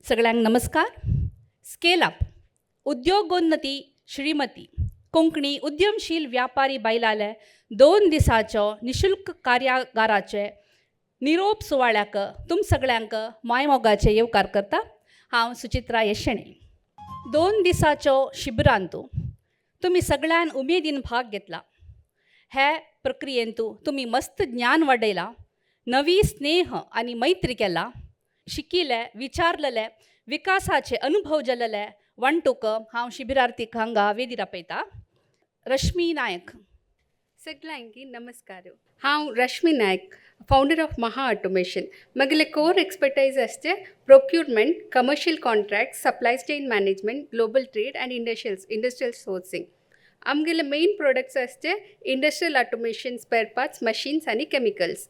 सगळ्यांक नमस्कार. Scale up उद्योगोन्नती श्रीमती कोंकणी उद्यमशील व्यापारी बायलाले 2 दिसाचो निशुल्क कार्यागाराचे निरोप सुवाळ्याक तुम सगळ्यांक मायमोगाचे येवकार करता. हांव सुचित्रा येशणे. 2 दिसाचो शिबिरांतू तुमी सगळ्यान उमेदीन भाग घेतला. हे प्रक्रियेंतू तुमी मस्त ज्ञान वाडयला, नवी स्नेह आनी मैत्री केला, शिकिले, विचारलेले, विकासाचे अनुभव जालेले वांटूक हांव शिबिरार्थीक हांगा वेदीर आपयता. रश्मी नायक. सगळ्यांकी नमस्कार. हांव Rashmi Naik, founder of Maha automation. म्हगेले कोर एक्सपर्टायज आसचे procurement, commercial contract, supply chain management, global trade and industrial sourcing. आमगेले मेन प्रोडक्ट्स आसचे industrial automation, spare parts, machines आनी chemicals.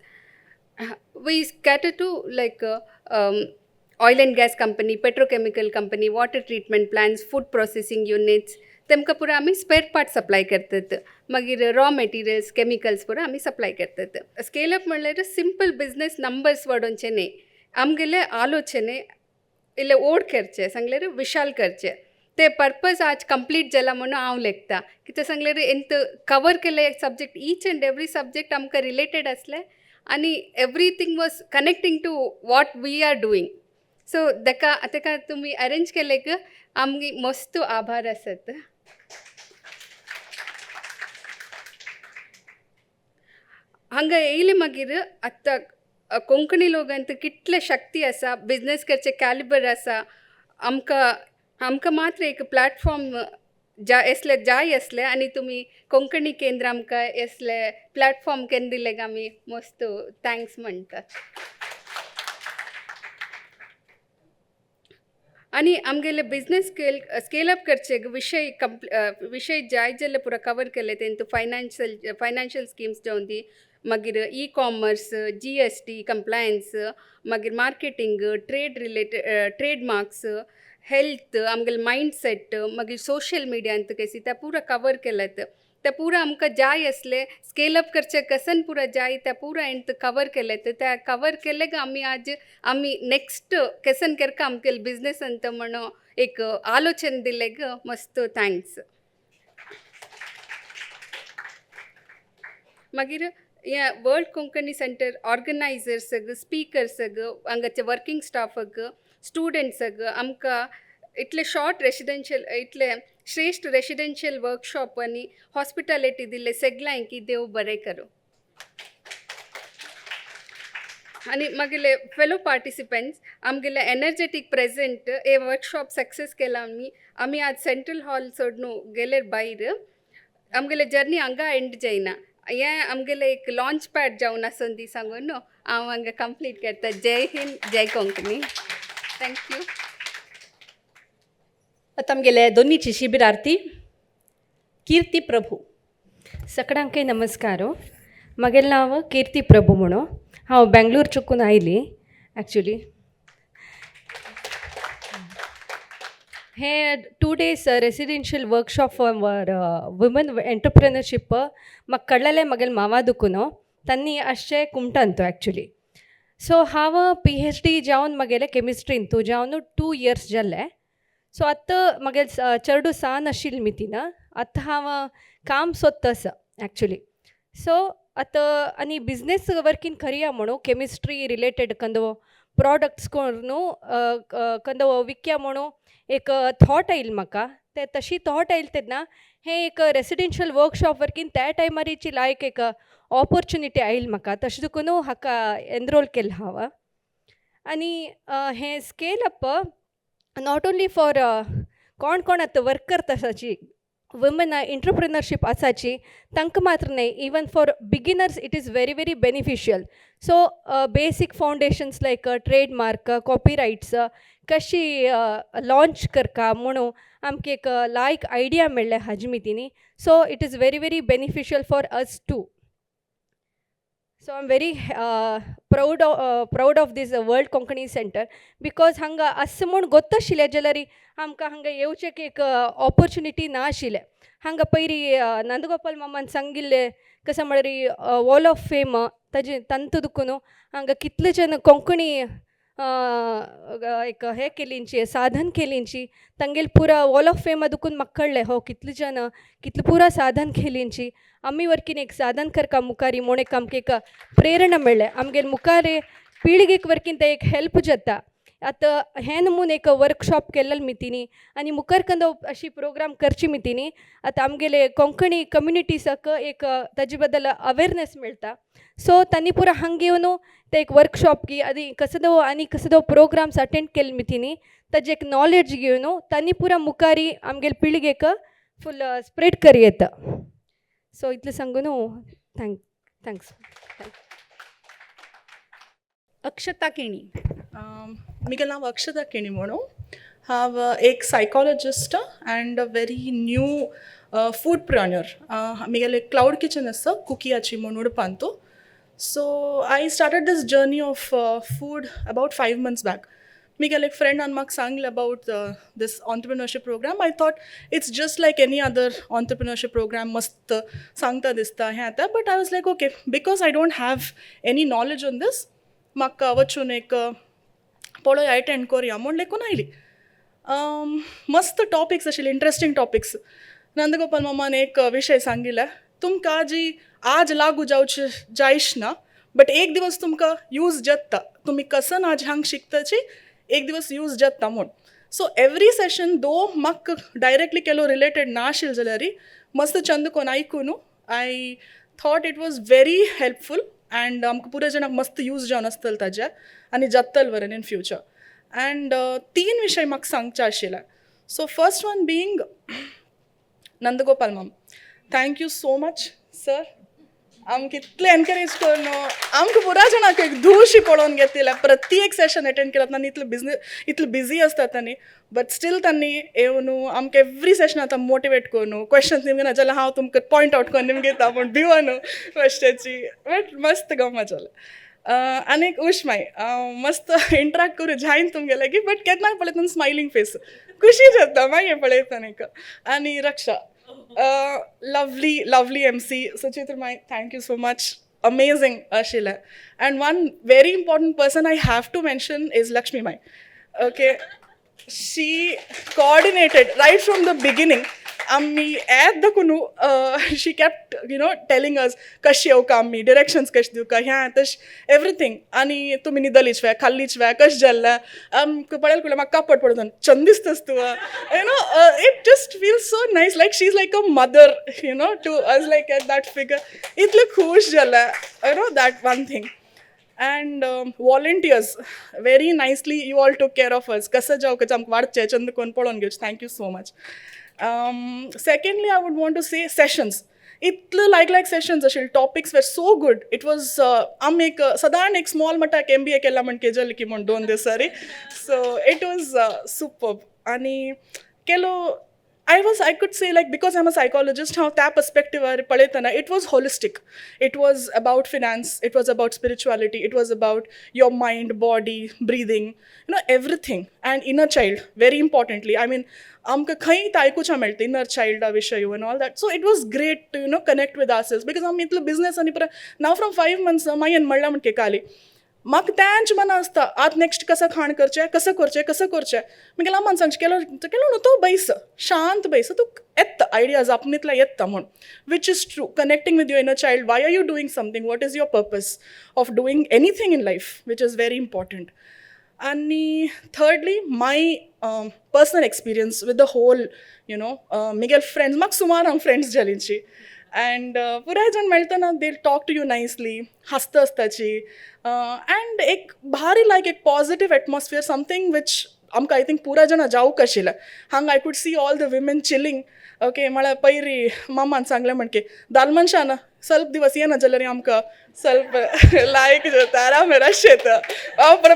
We cater to like oil and gas company, petrochemical company, water treatment plants, food processing units, तेमकां पुरा आमी spare part supply करतात. मागीर raw materials, chemicals पुरा आमी सप्लाय करतात. स्केल अप म्हणल्यार सिंपल बिजनेस नंबर्स वाडोवचे न्ही, आमगेले आलोचने इल्ले ओड करचे, सांगल्यार विशाल करचे. ते पर्पज आज कंप्लीट जाला म्हणून हांव लेखता. कितें सांगल्यार एंत कवर केल्ले subject, each and every subject आमकां रिलेटेड आसले आनी everything was connecting to what we are doing. So तेका तेका तुमी अरेंज केले आमगे मस्त आभार आसत. हांगा येयले मागीर आतां कोंकणी लोकांत कितले शक्ती आसा, बिजनेस करचे कॅलिबर आसा. आमकां आमकां मात्र एक प्लॅटफॉर्म जा येसले जाय आसले आनी तुमी कोंकणी केंद्र आमकां येसले प्लॅटफॉर्म केन्ना दिले आमी मस्त thanks म्हणटात. आनी आमगेले बिजनेस स्केल अप करचे विशय विशय जाय जाल्यार पुरा कवर केले. तेंतू फायनान्शियल स्किम्स जावन दी, मागीर e commerce, GST compliance, मागीर marketing, trade related, trade marks, health, आमगेले मायंड सेट, मागीर सोशल मिडियांत केसी ते पुरा कवर केल्यात. ते पुरा आमकां जाय आसले स्केल अप करचे कसन पुरा जाय ते पुरा एंत कवर केले. ते कवर केले आमी आज आमी नेक्स्ट केसन करका आमगेले बिजनेस अंत म्हणून एक आलोचन दिले. मस्त thanks. मागीर हे वर्ल्ड कोंकणी सेंटर ऑर्गनायझर्सग, स्पिकर्सग, हांगाचे वर्किंग स्टाफक, स्टुडंट्सग आमकां इतले शॉर्ट रेसिडेन्शियल इतले श्रेश्ठ रेसिडेन्शियल वर्कशॉप आनी हॉस्पिटॅलिटी दिल्ले सगळ्यांकी देव बरें करूं. आनी मागीले फेलो पार्टिसिपंट्स, आमगेले एनर्जेटीक प्रेजेंट हे वर्कशॉप सक्सेस केला. आमी आमी आज सेंट्रल हॉल सोडून गेले भायर. आमगेले जर्नी हांगा एंड जायना, हें आमगेलें एक लॉंच पॅड जावन आसून दी सांगून न्हू हांव हांगा कंप्लीट करता. जय हिंद, जय कोंकणी. Thank you. आतां आमगेले दोनीची शिबिरार्थी कीर्ती प्रभू. सगळ्यांकय नमस्कार. म्हगेलें नांव कीर्ती प्रभू म्हणून. हांव बेंगलोर चुकून आयली. एक्चुली हे 2 days residential workshop for women entrepreneurship म्हाका कळ्ळेलें म्हगेले मावा दुखून तांणी अशें कुमटान तो एक्चुली. सो हांव PhD जावन म्हगेले केमिस्ट्रीन तूं जावन 2 years जाल्ले. सो आतां म्हगेले चेडूं सान आशिल्लें मितीन आतां हांव काम सोदता आसा एक्चुली. सो आतां आनी बिजनेस वर्कींग करया म्हणून केमिस्ट्री रिलेटेड कंदो प्रोडक्ट्स करून कंदो विकया म्हणून एक थॉट आयल म्हाका. ते तशी थॉट आयल तेन्ना हें एक रेसिडेन्शियल वर्कशॉप वर्कीन त्या टायमारीची लायक एक ऑपॉर्चुनिटी आयल म्हाका. तशें देखून हाका एनरोल केलें हांव. आनी हें scale up not only for कोण कोण आतां वर्क करता आसाची, वुमन एंटरप्रेनरशीप आसाची तांकां मात्र न्हय, even for beginners it is very very beneficial. So basic foundations like trademark, copyrights कशी लॉंच करका म्हणून आमकां एक लायक आयडिया मेळ्ळें हाजे मितीनी. So it is very very beneficial for us too. So I am very proud of this world Konkani centre because हांगा अशें म्हूण गोत्त आशिल्लें जाल्यार आमकां हांगा येवचें एक ऑपॉर्चुनिटी ना आशिल्लें. हांगा पयरी नंदगोपाल मामान सांगिल्लें कसं म्हळ्यार वॉल ऑफ फेम ताजे तांतू दुखून हांगा कितले जण कोंकणी एक हें केलींची साधन केलींची तांगेले पुरा वॉल ऑफ फेम दुकून म्हाका कळ्ळें हो कितले जन कितले पुरा साधन केलींची आमी वरकीन एक साधन करका मुखारी म्हूण एक आमकां एक प्रेरणा मेळ्ळें. आमगेले मुखार पिळगेक वरकीन तें एक हेल्प जाता. आतां हें नमून एक वर्कशॉप केल्लें मितीनी आनी मुखार कंदो अशी प्रोग्राम करची मितीनी आतां आमगेले कोंकणी कम्युनिटीसाक एक ताजे बद्दल अवेरनेस मेळटा. सो तांणी पुरा हांगा येवन ते एक वर्कशॉप की आनी कसो आनी कसो प्रोग्राम्स अटेंड केले मितीनी ताजे एक नॉलेज घेवन तांणी पुरा मुखारी आमगेले पिळगेक फूल स्प्रेड कर येता. सो इतलें सांगून thanks. Akshata Keni. म्हगेलें नांव अक्षता केणी म्हणून. हांव एक psychologist and a very new foodpreneur. म्हगेलें क्लावड किचन आसा कुकियाची म्हूण उडपांतू. So I started this journey of food about 5 months back. म्हगेले एक फ्रेंडान म्हाका सांगलें about this entrepreneurship program. I thought it's just like any other entrepreneurship program, मस्त सांगता दिसता हें आतां, but I was like, okay, because I don't have any knowledge on this, म्हाका वचून एक पळोवया, एटेंड करुया म्हूण लेखून आयली. मस्त टॉपिक्स आशिल्ले, इंट्रस्टींग टॉपिक्स. नंदगोपाल मामान एक विशय सांगिल्ले, तुमकां जी आज लागू जावचे जायश ना, बट एक दिवस तुमकां यूज जाता. तुमी कसन आज हांग शिकताची एक दिवस यूज जाता म्हूण. सो एवरी सेशन दो म्हाका डायरेक्टली केलो रिलेटेड ना आशिल्लें जाल्यार मस्त चंद कोन आयकून I thought it was very helpful and आमकां पुराय जाणांक मस्त यूज जावन आसतलें ताजें आनी जातलें वरेन इन फ्युचर. अँड तीन विशय म्हाका सांगचे आशिल्ले. So first one being Nandgopal ma'am, thank you so much sir, आमकां इतलें एनकरेज करून आमकां पुरा जाणांक एक धुवशी पळोवन घेतिल्लें. प्रत्येक सेशन एटेंड केलां तांणी. इतलें बिजनेस, इतलें बिजी आसता तांणी, बट स्टील तांणी येवन आमकां एवरी सेशन आतां मोटिवेट करून क्वेश्चन्स निमगे ना जाल्यार हांव तुमकां पॉयंट आवट करून निमगे दिता पूण भिवन फस्टाची, बट मस्त गम्मत जालें. आनी एक उश्माय मस्त इंट्राक्ट करूं जायन तुमगे लागीं, बट केन्नाय पळयतना स्मायलींग फेस, खुशी जाता मागीर पळयतना एक. आनी रक्षा, lovely lovely MC Suchitra my, thank you so much, amazing आशिल्लें. And one very important person I have to mention is Lakshmi my. Okay, she coordinated right from the beginning. आम्ही ॲट the कुनू she kept telling us कशी येवका आमी, directions कशें दिवका, ह्या तशें everything. आनी तुमी न्हिदलीच वे, खाल्लीच वे, कशें जाल्लें आमकां पळयलें कुडलें, म्हाका कापड पडून चंद दिसतस तुका. It just feel so nice, like she is like a mother to us, like at that figure. इतलें खूश जालें, that one thing. And volunteers, very nicely you all took care of us. कसं जावं कशें आमकां वाडचें चंद कोन्न पळोवन घेवचें. Thank you so much. Secondly, I would want to say sessions इतले लायक लायक सेशन्स आशिल्ले, topics were so good. It was आमी एक सदांच एक स्मॉल म्हणटा एक एमबीए केला म्हण केजल की म्हण 2 दिसांनी. So it was super. आनी केलो I could say, like, because I am a psychologist, हांव त्या पर्सपेक्टिवार पळयतना it was holistic. It was about finance, it was about spirituality, it was about your mind, body, breathing, everything, and inner child, very importantly. I mean, आमकां खंय आयकुच्या मेळटा inner चायल्डा विशय and all that. So it was great to connect with ourselves, because आमी इतलो business आनी परत नाव from 5 months मागीर म्हणल्यार म्हण काली म्हाका तेंच मना आसता, आतां नेक्स्ट कसं खाण करचें, कसं करचें, कसं करचें. मागीर अम्मान सांगचें केलो केलो न्हू तो बैस, शांत बैस, तुका येता आयडियाज आपणेतल्या येता म्हूण, which is true. Connecting with your inner child, why are you doing something, what is your purpose of doing anything in life, which is very important. आणि thirdly, my personal experience with the whole म्हगेले friends, म्हाका सुमार हांव friends जालींची and पुराय जाण मेळटना they talk to you nicely, हांसता आसताची and एक भारी लायक एक पॉजिटीव एटमॉस्फियर, समथींग which आमकां I think पुराय जाणां जावंक आशिल्लें. हांगा I could see all the women chilling, okay. म्हळ्यार पयरी मामान सांगलें म्हणके दाल मनशान ಸ್ವಲ್ಪ दिवस येना जाल्यार आमकां ಸ್ವಲ್ಪ लायक जाता, आराम येता.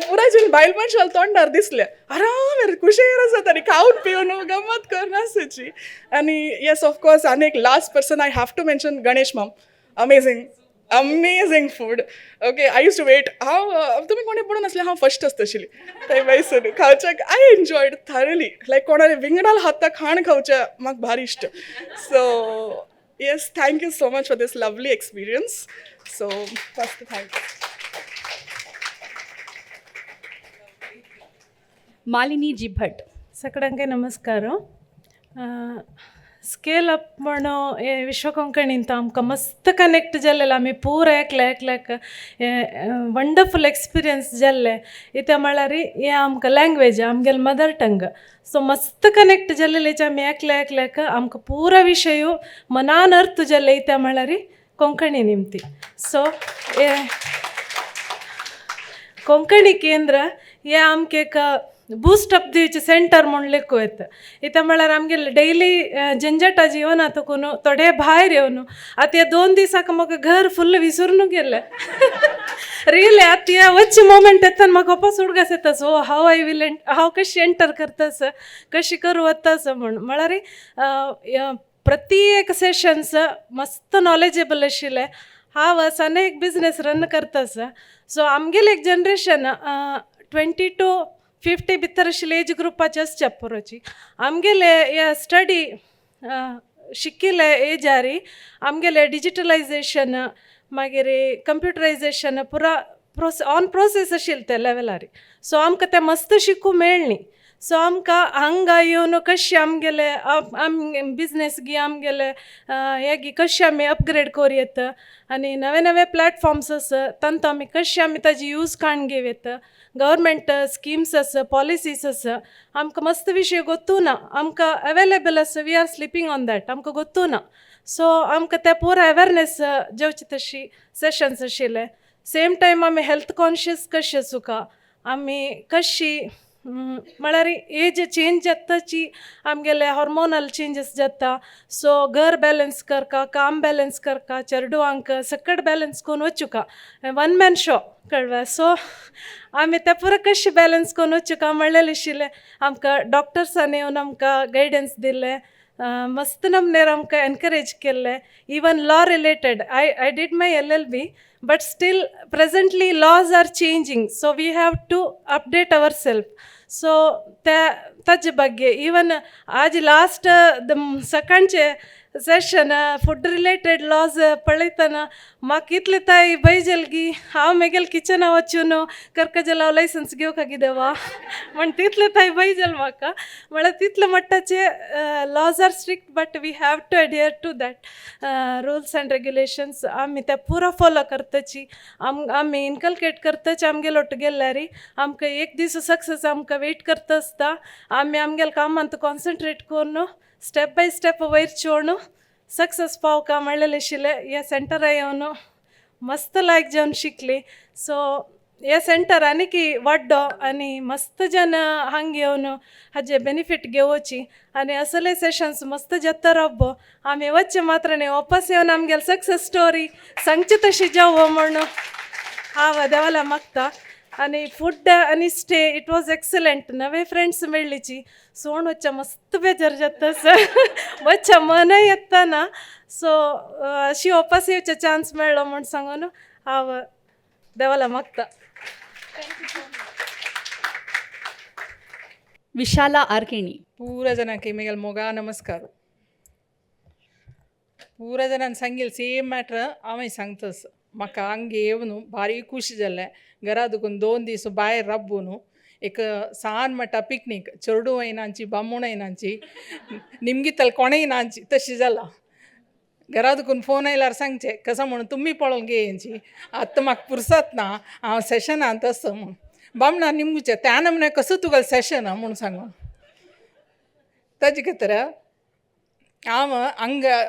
पुराय जण बायल मनशां तोंडार दिसलें आराम खुशेर आसात आनी खावन पिवन गमत करून आसाची. आनी येस, ऑफकोर्स, आनी एक last person I have to mention, Ganesh ma'am. Amazing, amazing food. Okay, I used to wait. हांव तुमी कोणी पळोवन आसलें, हांव फर्स्ट आसतशिल्ली थंय बैसून खावच्याक. I enjoyed thoroughly, like कोणाले विंगडाल हाता खाण खावचें म्हाका भारी इश्ट. So yes, thank you so much for this lovely experience. So first, thank you. Malini ji भट. सगळ्यांक नमस्कार. स्केल अप म्हणून हे विश्व कोंकणींत आमकां मस्त कनेक्ट जाल्लें. आमी पूरा एकल्या एकल्याक वंडरफूल एक्सपिरियन्स जाल्लें. इत्या म्हळ्यार हें आमकां लँग्वेज, आमगेले मदर टंग, सो मस्त कनेक्ट जाल्लें. आमी एकल्या एकल्याक आमकां पुरा विशय मनान अर्थ जाल्ले, इत्या म्हळ्यार कोंकणी निमती. सो हे कोंकणी केंद्र हे आमकां एक बूस्ट अप दिवचें सेंटर म्हूण लेखू येता. इत्या म्हळ्यार आमगेले डेली झंझटा जिवना तुकून थोडे भायर येवन आतां ह्या 2 दिसाक म्हाका घर फुल्ल विसरून गेलें. रियली, आतां ह्या वच्चे मोमेंट येता, म्हाका वापस उडगास येता. सो हाव I will हांव कशी एंटर करतास, कशी करूं वतास म्हूण. म्हळ्यार प्रति एक सेशन्स मस्त नॉलेजेबल आशिल्लें. हांव सने एक बिजनेस रन करतास. सो आमगेले एक जनरेशन 20 टू 50 भितर आशिल्ले एज ग्रुपाचे आसच्या पुरोची. आमगेले हे स्टडी शिकिल्ले एजारी आमगेले डिजिटलायजेशन, मागीर कंप्युटरायजेशन पुरा प्रोस ऑन प्रोसेस आशिल्ले ते लेवलार. सो आमकां तें मस्त शिकूं मेळ्ळी. सो आमकां हांगा येवन कशें आमगेले आम बिजनेस गी, आमगेले हे गी कशें आमी अपग्रेड करूं येता आनी नवे नवे प्लॅटफॉर्म्स आसा तांतू आमी कशें आमी ताजी यूज काडून घेवं येता. गव्हर्मेंट स्किम्स आसा, पॉलिसीस आसा, आमकां मस्त विशय गोत्तू ना. आमकां अवेलेबल आसा, we are sleeping on that, आमकां गोत्तू ना. सो आमकां ते पुरा अवेरनेस जेवची तशी सेशन्स आशिल्ले. सेम टायम आमी हेल्थ कॉन्शियस कशें आसूका, आमी कशी, म्हळ्यार एज चेंज जाताची, आमगेले हॉर्मोनल चेंजीस जाता. सो घर बॅलन्स करका, काम बॅलन्स करका, चेडवांक सकट बॅलन्स करून वचुका, वन मॅन शो कळ्ळें. सो आमी ते पुरा कशें बॅलन्स करून वचुका म्हणलेलें आशिल्लें. आमकां डॉक्टर्सांनी येवन आमकां गायडन्स दिल्लें, मस्त नमनेर आमकां एनकरेज केल्लें. Even law related, I did my LLB, but still presently laws are changing, so we have to update our self. So त्या ताजे ಬಗ್ಗೆ ಈವನ್ आज लास्ट सकाळचे सेशन फूड रिलेटेड लॉज पळयतना म्हाका इतले ताई भंय गी हांव मेगेल किचना वचून करका जाल्यार हांव लायसन्स घेवका किदें वा म्हण तितले ताई भंय जाल म्हाका. म्हळ्यार तितले मट्टाचे laws are strict, but we have to adhere to that rules and regulations. आमी ते पुरा फॉलो करताची, आमी इनकल्केट करताची आमगेले ಒಟ್ಟು गेल्यारी आमकां एक दीस सक्सेस आमकां वेट करता आसता. आमी आमगेले कामांत कॉन्सन्ट्रेट करून स्टेप बाय स्टेप वयर चोवन सक्सेस पावका म्हणलेलें आशिल्लें. ह्या सेंटरा येवन मस्त लायक जेवन शिकली. सो हे सेंटर आनीकी वाड्डो आनी मस्त जन हांग येवन हाजे बेनिफीट घेवची आनी असले सेशन्स मस्त जाता रावबो. आमी वच्चे मात्र न्ही, वापस येवन आमगेले सक्सेस स्टोरी सांगची तशी जावो म्हूण हांव देवाला मागता. आनी फूड आनी stay, it was excellent. नवे फ्रेंड्स मेळ्ळीची. सोण वच्चा मस्त बेजार जाता, वच्चा मनय येता ना. सो अशी वापस येवचे चान्स मेळ्ळो म्हूण सांगून हांव देवाला मागता. ವಿಶಾಲ ಆರ್ಕಿಣಿ. ಪೂರ ಜನಕ್ಕೆ ಮಿಗಲ್ ಮೊಗ ನಮಸ್ಕಾರ. ಪೂರ ಜನ सांगील सेम मॅटर हांवें सांगतस. म्हाका हांगा येवन भारी खुशी जालें. घरा दुखून 2 दीस भायर राबून एक सान म्हणटा पिकनीक, चेडूंय नाची, बामूणय नाची, निमगितल कोणेय नाची, तशी जालां. घरा दुखून फोन आयल्यार सांगचें कसो म्हणून तुमी पळोवंक येयची, आतां म्हाका पुरसत ना, हांव सेशनांत आसा म्हूण. बामणा निमगुचें त्या नमने कसो तुगेलें सेशन म्हूण सांगून. ताजे खातीर हांव हांगा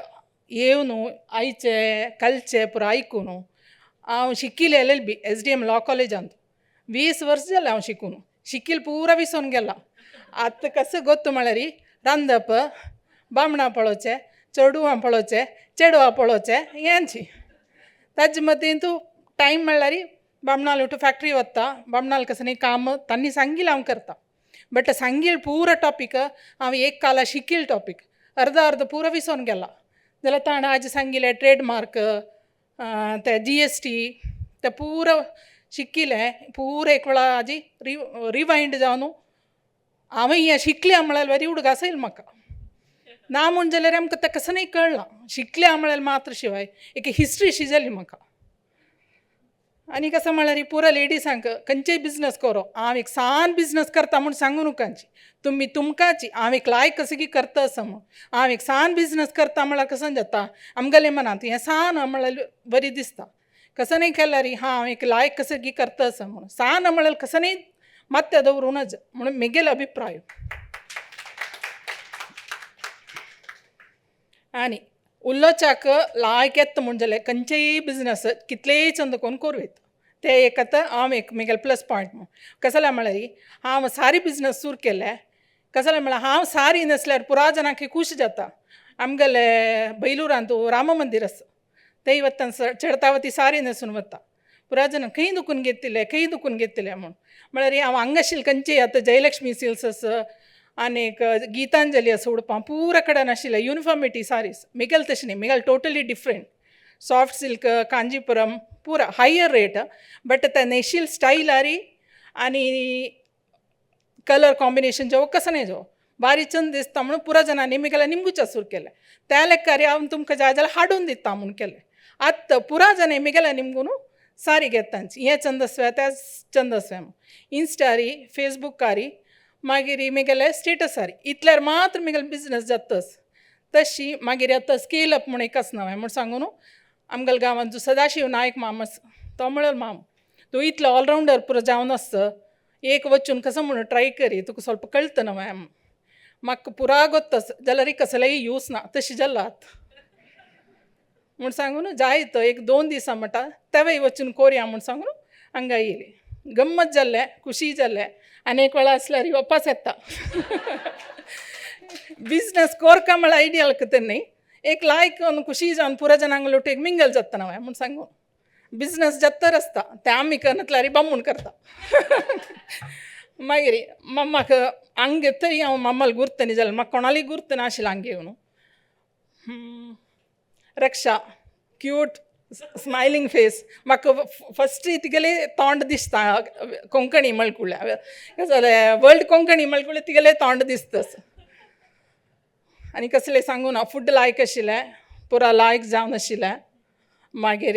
येवन आयचे कालचे पुरो आयकून, हांव शिकिल्लें एलएलबी एसडीएम लॉ कॉलेजांत. 20 वर्स जालें हांव शिकून. शिकील पुरा विसोन गेलां. आतां कसो गोत्त म्हळ्यार रांदप, बामणां पळोवचें, चेडवां पळोवचें, चेडवां पळोवचें, हेंची ताजे मदीं तूं टायम म्हळ्यार बामणाल उठू फॅक्ट्री वता. बामणाल कसं काम तांणी सांगिल्लें हांव करता, बट सांगील पुरा टॉपीक हांव एक काला शिकील टॉपीक अर्द अर्द पुरो विसोन गेला. जाल्यार ताणें आज सांगिल्लें ट्रेडमार्क, ते जीएसटी, ते पुरो शिकिल्लें पुरो एक वेळा आजी रिवायंड जावन हांवें हें शिकलें म्हळ्यार बरी उडगास येयल म्हाका. ना म्हूण जाल्यार आमकां तें कसं नाही कळ्ळां. शिकलें म्हळ्यार मात्र शिवाय एक हिस्ट्री शी जाली म्हाका. आनी कसो म्हळ्यार पुरो लेडिसांक खंयचेय बिजनस करो, हांव एक सान बिजनस करता म्हूण सांगू नुकांची तुमी, तुमकांची हांव एक लायक कसो की करता आसा म्हूण. हांव एक सान बिजनस करता म्हळ्यार कसो जाता आमगेले मनांत हें सान म्हळ्यार बरी दिसता, कसो न्ही केल्यार हांव एक लायक कसो की करता आसा म्हणून सान म्हळ्यार कसो न्ही मात्य दवरूं नज म्हणून म्हगेलो अभिप्राय. आनी उलोवच्याक लायक येता म्हूण जाल्यार खंयचेय बिजनस कितलेय चंद कोन्न करूं येता, ते एक आतां हांव एक म्हगेलें प्लस पॉयंट म्हूण. कसलें म्हळ्यार हांव सारी बिजनस सुरू केले, कसलें म्हळ्यार हांव सारी न्हेसल्यार पुरा जाणांक खूश जाता. आमगेले बैलुरांत राम मंदीर आसा, थंय वतना चडताव ती सारी न्हेसून वता, पुरा जाणां खंय दुखून घेतिल्ले खंय दुखून घेतिल्ले म्हूण. म्हळ्यार हांव हांगा आशिल्लें खंयचे आतां जयलक्ष्मी सिल्क्स आसा आनीक गीतांजली आसा उडपा पुरा कडेन आशिल्लें युनिफॉर्मिटी सारीस. मिगेल तशें न्ही, Miguel totally different, soft silk Kanchipuram पुरा हायर रेट, बट ते नेशील स्टायल आरी आनी कलर कॉम्बिनेशन जो कसो न्ही जो बारी चंद दिसता म्हणून पुरा जाणांनी मिगेले निमगुच्या सुरू केलें. त्या लेखार हांव तुमकां जाय जाल्यार हाडून दिता म्हूण केलें. आतां पुरा जाणां मिगेले निमगून सारी घेता, हें चंद आसव्या त्या चंद आसव्या म्हूण. इन्स्टारी फेसबुकारी मागीर मिगेले स्टेटसार इतल्यार मात्र मिगेले बिजनस जातस. तशी मागीर आतां स्केल अप म्हूण एक आसना म्हूण सांगू न्हू, आमगेल्या गांवांत जो सदाशिव नायक माम आसा तो म्हळ्यार माम तूं इतलो ऑलरावंडर पुरो जावन आसता, एक वचून कसो म्हणून ट्राय करी तुका ಸ್ವಲ್ಪ कळटा न्हय म्हाका पुरा गोत्तस जाल्यार कसलेय यूज ना तशें जालां आतां म्हूण सांगून जाय तो एक 2 दिसां म्हणटा तेवय वचून कोरया म्हूण सांगून हांगा येयली. गम्मत जाल्लें, खुशी जाल्लें. आनी एक वेळा आसल्यार वापस येता. बिजनस कोरका म्हळ्यार आयडियल न्ही, एक लायक खुशी जावन पुरा जाणांक लोट एक मिंगल जाता न्हय म्हूण सांगू. बिजनस जात्तर आसता तें आमी करतल्यार बामूण करता. मागीर मम्माक हांग तरी हांव मम्माल गुर्त न्ही जाल्यार म्हाका कोणाली गुर्त नाशिल्लें हांग येवन. रक्षा क्यूट स्मायलिंग फेस, म्हाका फस्ट तिगेले तोंड दिसता कोंकणी म्हळकुळ्या जाल्यार वर्ल्ड कोंकणी म्हळकुळ्या तिगेले तोंड दिसता. आनी कसलें सांगू ना, फूड लायक आशिल्लें, पुरा लायक जावन आशिल्लें. मागीर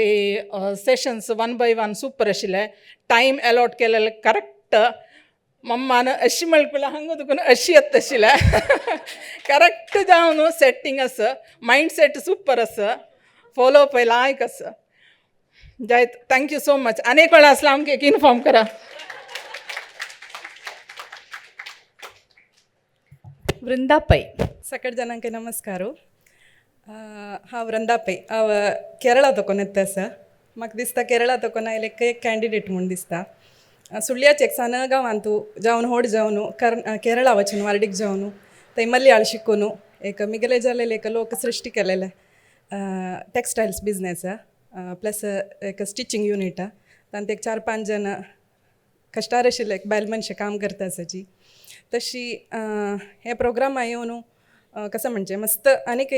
सेशन्स 1 by 1 super आशिल्लें, टायम एलॉट केलेलें करेक्ट. मम्मान अशी म्हळकुळ्या हांगा तुका अशी येता आशिल्लें, करेक्ट जावन सेटींग आसा, मायंड सेट सुपर आसा, फॉलो अप लायक आसा. जायत, thank you so much. आनी एक वेळा आसल्यार आमकां एक इनफॉर्म करा. वृंदा पै. सकट जनांक नमस्कार. हांव वृंदा पै, हांव केरळा तोकोन येता आसा. म्हाका दिसता केरळा तोकोन आयले एक कॅन्डिडेट म्हूण दिसता. सुಳ್याचे एक सान गांवांतू जावन होड जावन केरळा वचून वार्डीक जावन थंय मलयाळ शिकून एक मिगेले जालेले एक लोक सृश्टी केलेले टेक्सटायल्स बिजनेस प्लस एक स्टिचींग युनीट, तांत एक 4-5 जण कश्टार आशिल्ले एक बायल मनशां काम करता आसाची. तशी हे प्रोग्रामा येवन कसं म्हणजे मस्त आनीक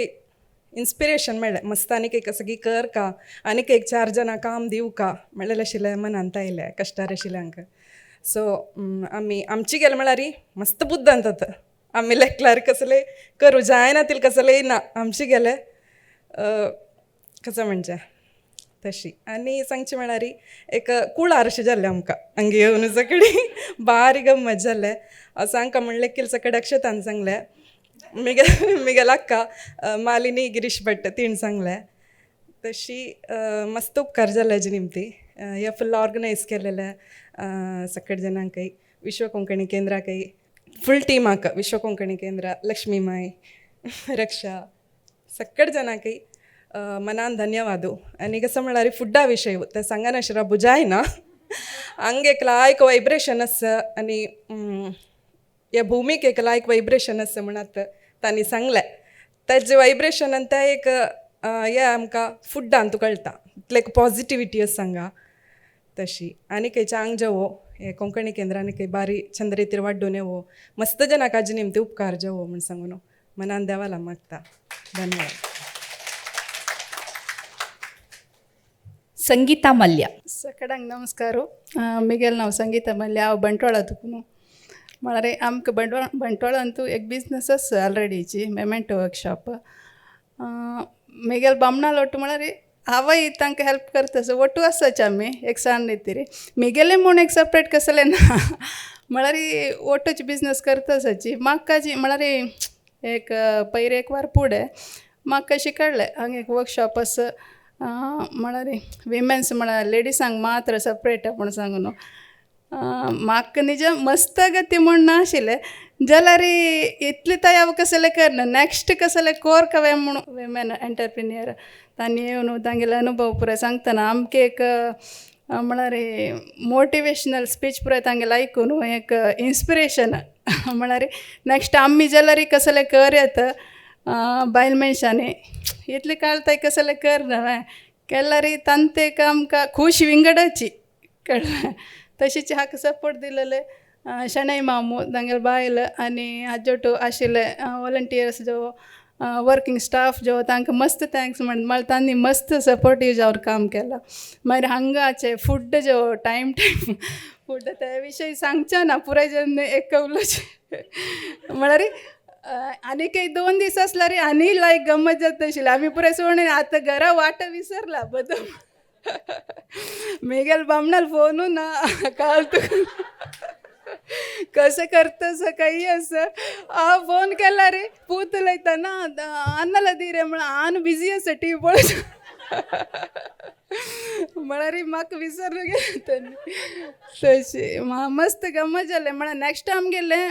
इन्स्पिरेशन मेळ्ळें, मस्त आनीक एक कसं की कर का आनीक एक 4 जाणां काम दिवं का म्हणलेलें आशिल्लें मनांत आयलें कश्टार आशिल्ल्यांक. सो आमी आमची गेले म्हळ्यार मस्त बुद्दांत आतां आमी लेखल्यार कसले करूं जायना तितलें कसलें ना आमची गेले कसं म्हणजे तशी. आनी सांगचें म्हळ्यार एक कुळार अशें जाल्लें आमकां हांगा येवन सगळी बारीक गम्मत जालें. सांगका म्हणलें की सगळें अक्षतान सांगलें, मिगेल अक्का मालिनी गिरीश भट्ट तिणें सांगलें. तशी मस्त उपकार जाले हेजे निमती हे फुल्ल ऑर्गनायज केलेलें सकट जणांकय विश्व कोंकणी केंद्राकय फुल टिमाक, विश्व कोंकणी केंद्र लक्ष्मी माय रक्षा सकट जणांकय मनान धन्यवाद. आनी कसं म्हळ्यार फुडा विशय ते सांगनाशिरा बुजायना हांगा एक लायक वायब्रेशन आसा आनी ह्या भुमीक एक लायक वायब्रेशन आसा म्हणत तांणी सांगलें. तेजें वायब्रेशन आनी तें एक हें आमकां फुड्डान कळटा, इतलें एक पॉजिटिविटी आसा हांगा तशी. आनी खंयच्या हांग जेवो हे कोंकणी केंद्रांनी खंय बारी चंद रितीर वाड्डून येवो मस्त जनाक आजी निमती उपकार जेवो म्हूण सांगून मनान देवाला मागता. धन्यवाद. संगीता मल्ल्या. सकडांक नमस्कार. मिगेल नांव संगीता मल्ल्या, हांव बंटवाळा तुकून. म्हळ्यार आमकां बंटवाळांतू एक बिजनस आसा ऑलरेडीची मेमेंटो वर्कशॉप. मिगेल बामणा लोट म्हळ्यार हांवय तांकां हेल्प करता, सो ಒಟ್ಟು आसाच आमी एक सान रितीर. मिगेले म्हूण एक सेपरेट कसलें ना, म्हळ्यार ಒಟ್ಟುच बिजनस करता आसाची. म्हाका जी म्हळ्यार एक पयर एक वार फुडें म्हाका शिकयलें हांगा एक वर्कशॉप आसा, म्हळ्यार विमेन्स, म्हळ्यार लेडिसांक मात्र सेपरेट म्हूण सांगू न्हू. म्हाका निज मस्त गती म्हूण नाशिल्लें जाल्यार इतलें ताय हांव कसलें करना, नॅक्स्ट कसलें कोर कवे म्हूण विमेन एंटरप्रिनियर तांणी येवन तांगेले अनुभव पुराय सांगतना आमकां एक म्हळ्यार मोटिवेशनल स्पीच पुराय तांगेलें आयकून एक इन्स्पिरेशन, म्हळ्यार नॅक्स्ट आमी जाल्यार कसलें कर येता बायल मनशांनी इतलें काळ ताय कसलें करना केल्यार तांते एक आमकां खूश विंगडाची कळ्ळें. तशीच हाका सपोर्ट दिलेले शणै मामू, तांगेले बायल आनी हाजोटू आशिल्ले वॉलंटियर्स जो वर्किंग स्टाफ जो तांकां मस्त thanks म्हण, म्हळ्यार तांणी मस्त सपोर्टीव जावन काम केलां. मागीर हांगाचे फूड जो टायम टायम फूड ते विशय सांगचे ना, पुराय जन एक उलोवचें म्हळ्यार आनीक एक 2 दीस आसल्यार आनी लायक गम्मत जाता आशिल्ली. आमी पुराय सोडून आतां घरा वाट विसरला बदम मेगेल बामणाल फोनू ना काल तुका कसं करतस काही असं हांव फोन केला रे पूत उलयता ना अन्नाला दी रे म्हळ्यार आन बिजी आसा टी पळय म्हळ्यार म्हाका विसरलो गेलें तेन्ना. तशी मस्त गम्मत जालें. म्हळ्यार नॅक्स्ट आमगेलें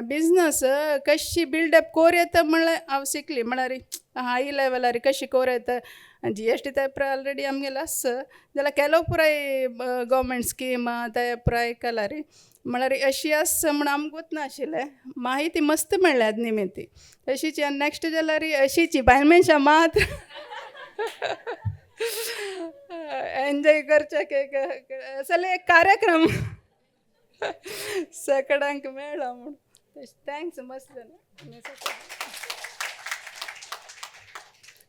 बिजनस कशी बिल्डअप कोर येता म्हळ्यार हांव शिकली, म्हळ्यार हाय लेवलार कशी कोर येता. GST ते पुराय ऑलरेडी आमगेलें आसा जाल्यार केलो पुराय गव्हर्मेंट स्कीम ते पुराय केला रे, म्हळ्यार अशी आसा म्हूण आमकां गोत नाशिल्लें, माहिती मस्त मेळ्ळ्या निमित्ती. तशीच नॅक्स्ट जाल्यार अशीच बायल मनशां मात एन्जॉय करच्याक एक असले एक कार्यक्रम सगळ्यांक मेळ्ळो म्हूण thanks मस्त.